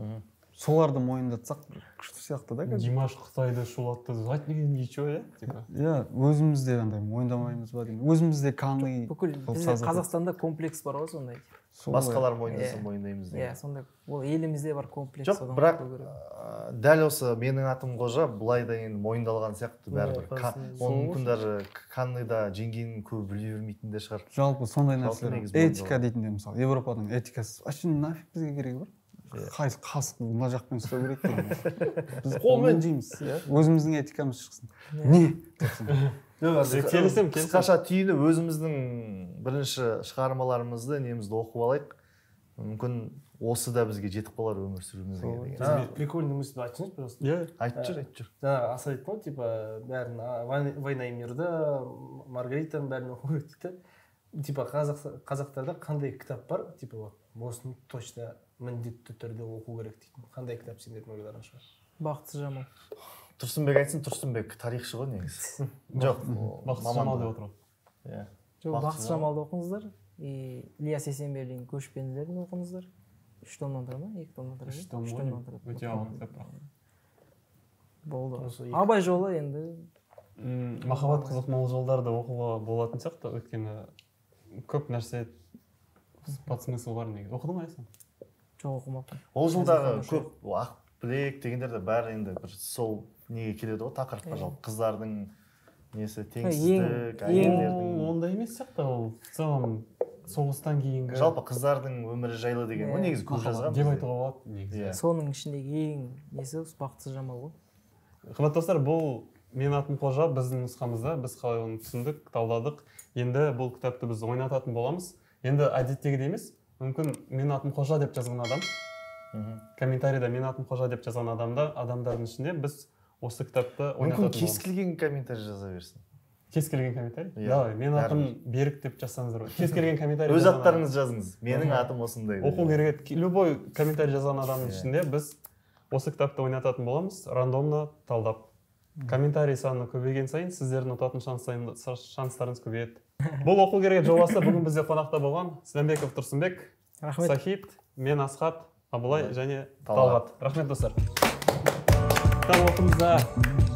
соларды мойындатсақ бір күшті сияқты да қазір. Димаш Қытайды шулатты, айт ничего, иә, типа. Иә, өзіміз де андай мойындамаймыз ба деймін, өзіміз де Канны Бүкіл қылып бізде создать. Қазақстанда комплекс бар ғой сондай. Солай. Басқалар мойындаса, Иә. мойындаймыз деген. Иә, сондай, ол елімізде бар комплекс, Жоқ, содан бірақ құтылу керек. Дәл осы «Менің атым Қожа» былай да енді мойындалған сияқты бәрібір. Иә, Оны мүмкін даже Канныда жеңгенін көбі біле бермейтін де шығар. Жалпы сондай Жалпы нәрселер, негізі этика мойындалған. дейтінде, мысалы, Европаның этикасы вообще нафиг бізге керегі бар? Қайсы қасық мына жақпен ұстау керек деген. Біз қолмен жейміз, иә, өзіміздің этикамыз шықсын не депсің. Жоқ, андай Келісемін, келісемін. Қысқаша түйіні: өзіміздің бірінші шығармаларымызды, немізді оқып алайық, мүмкін, осы да бізге жетіп қалар өмір сүруімізге деген. Жаңағы прикольный мысль айтсаңызшы, пожалуйста. Иә. Айтып жүр, айтып жүр. Жаңағы Аса айтты ғой, типа бәрін, «Война и мир» ді, «Маргаританың» бәрін оқу керек дейді да. Типа қазақтарда қандай кітап бар, типа вот осыны точно міндетті түрде оқу керек дейтін қандай кітап сендердің ойларыңша? «Бақытсыз Жамал». Тұрсынбек айтсын, Тұрсынбек тарихшы ғой негізі. Жоқ, ол «Бақытсыз мамандығы. Жамал» деп отыр ғой. Иә. Жоқ, «Бақытсыз «Бақытсыз Жамалды» оқыңыздар и Ілияс Есенберлин «Көшпенділерін» оқыңыздар. Үш томнан тұра ма, екі томнан тұрады? Үш том Үш ғой томнан деймін. тұрады. Өте ауыр кітап бірақ. Болды. Осы екі- Абай жолы енді. «Махаббат қызық мол жолдарды» оқуға болатын сияқты, өйткені көп нәрсе под смысл бар негізі. Оқыдың ба сен? Жоқ, оқымаппын. Ол жылдағы Әзірхан. көп «Ақ білек» дегендер де бәрі енді бір сол неге келеді ғой, тақырыпқа, жалпы қыздардың несі, теңсіздік, әйелдердің. Ол ондай емес сияқты, ол в целом соғыстан кейінгі Жалпы қыздардың өмірі жайлы деген ғой негізі көп жазған деп бізде. айтуға болады негізі. Иә. Соның ішіндегі ең несі осы «Бақытсыз Жамал» ғой. Қымбатты достар, бұл «Менің атым Қожа» біздің нұсқамызда, біз қалай оны түсіндік, талдадық. Енді бұл кітапты біз ойнататын боламыз. Енді әдеттегідей емес, мүмкін «Менің атым Қожа» деп жазған адам, комментарийда «Менің атым Қожа» деп жазған адамда, адамдардың ішінде біз осы кітапты Мүмкін, ойнататын кез боламыз. келген комментарий жаза берсін. Кез келген комментарий. Иә, Давай, «Менің атым бәрібір. Берік» деп жазсаңыздар болады. Кез келген комментарий Өз жазған адам. аттарыңызды жазыңыз, менің атым осындай Оқу керек еді. Любой комментарий жазған адамның Иә. ішінде біз осы кітапты ойнататын боламыз, рандомно талдап. Комментарий саны көбейген сайын сіздердің ұтатын шанстарыңыз көбейеді. Бұл «Оқу керек» жобасы. Бүгін бізде қонақта болған Сіләнбеков Тұрсынбек, Рахмет. Сахит, мен Асхат, Абылай және Талғат. Талғат. Рахмет, достар. Кітап оқыңыздар.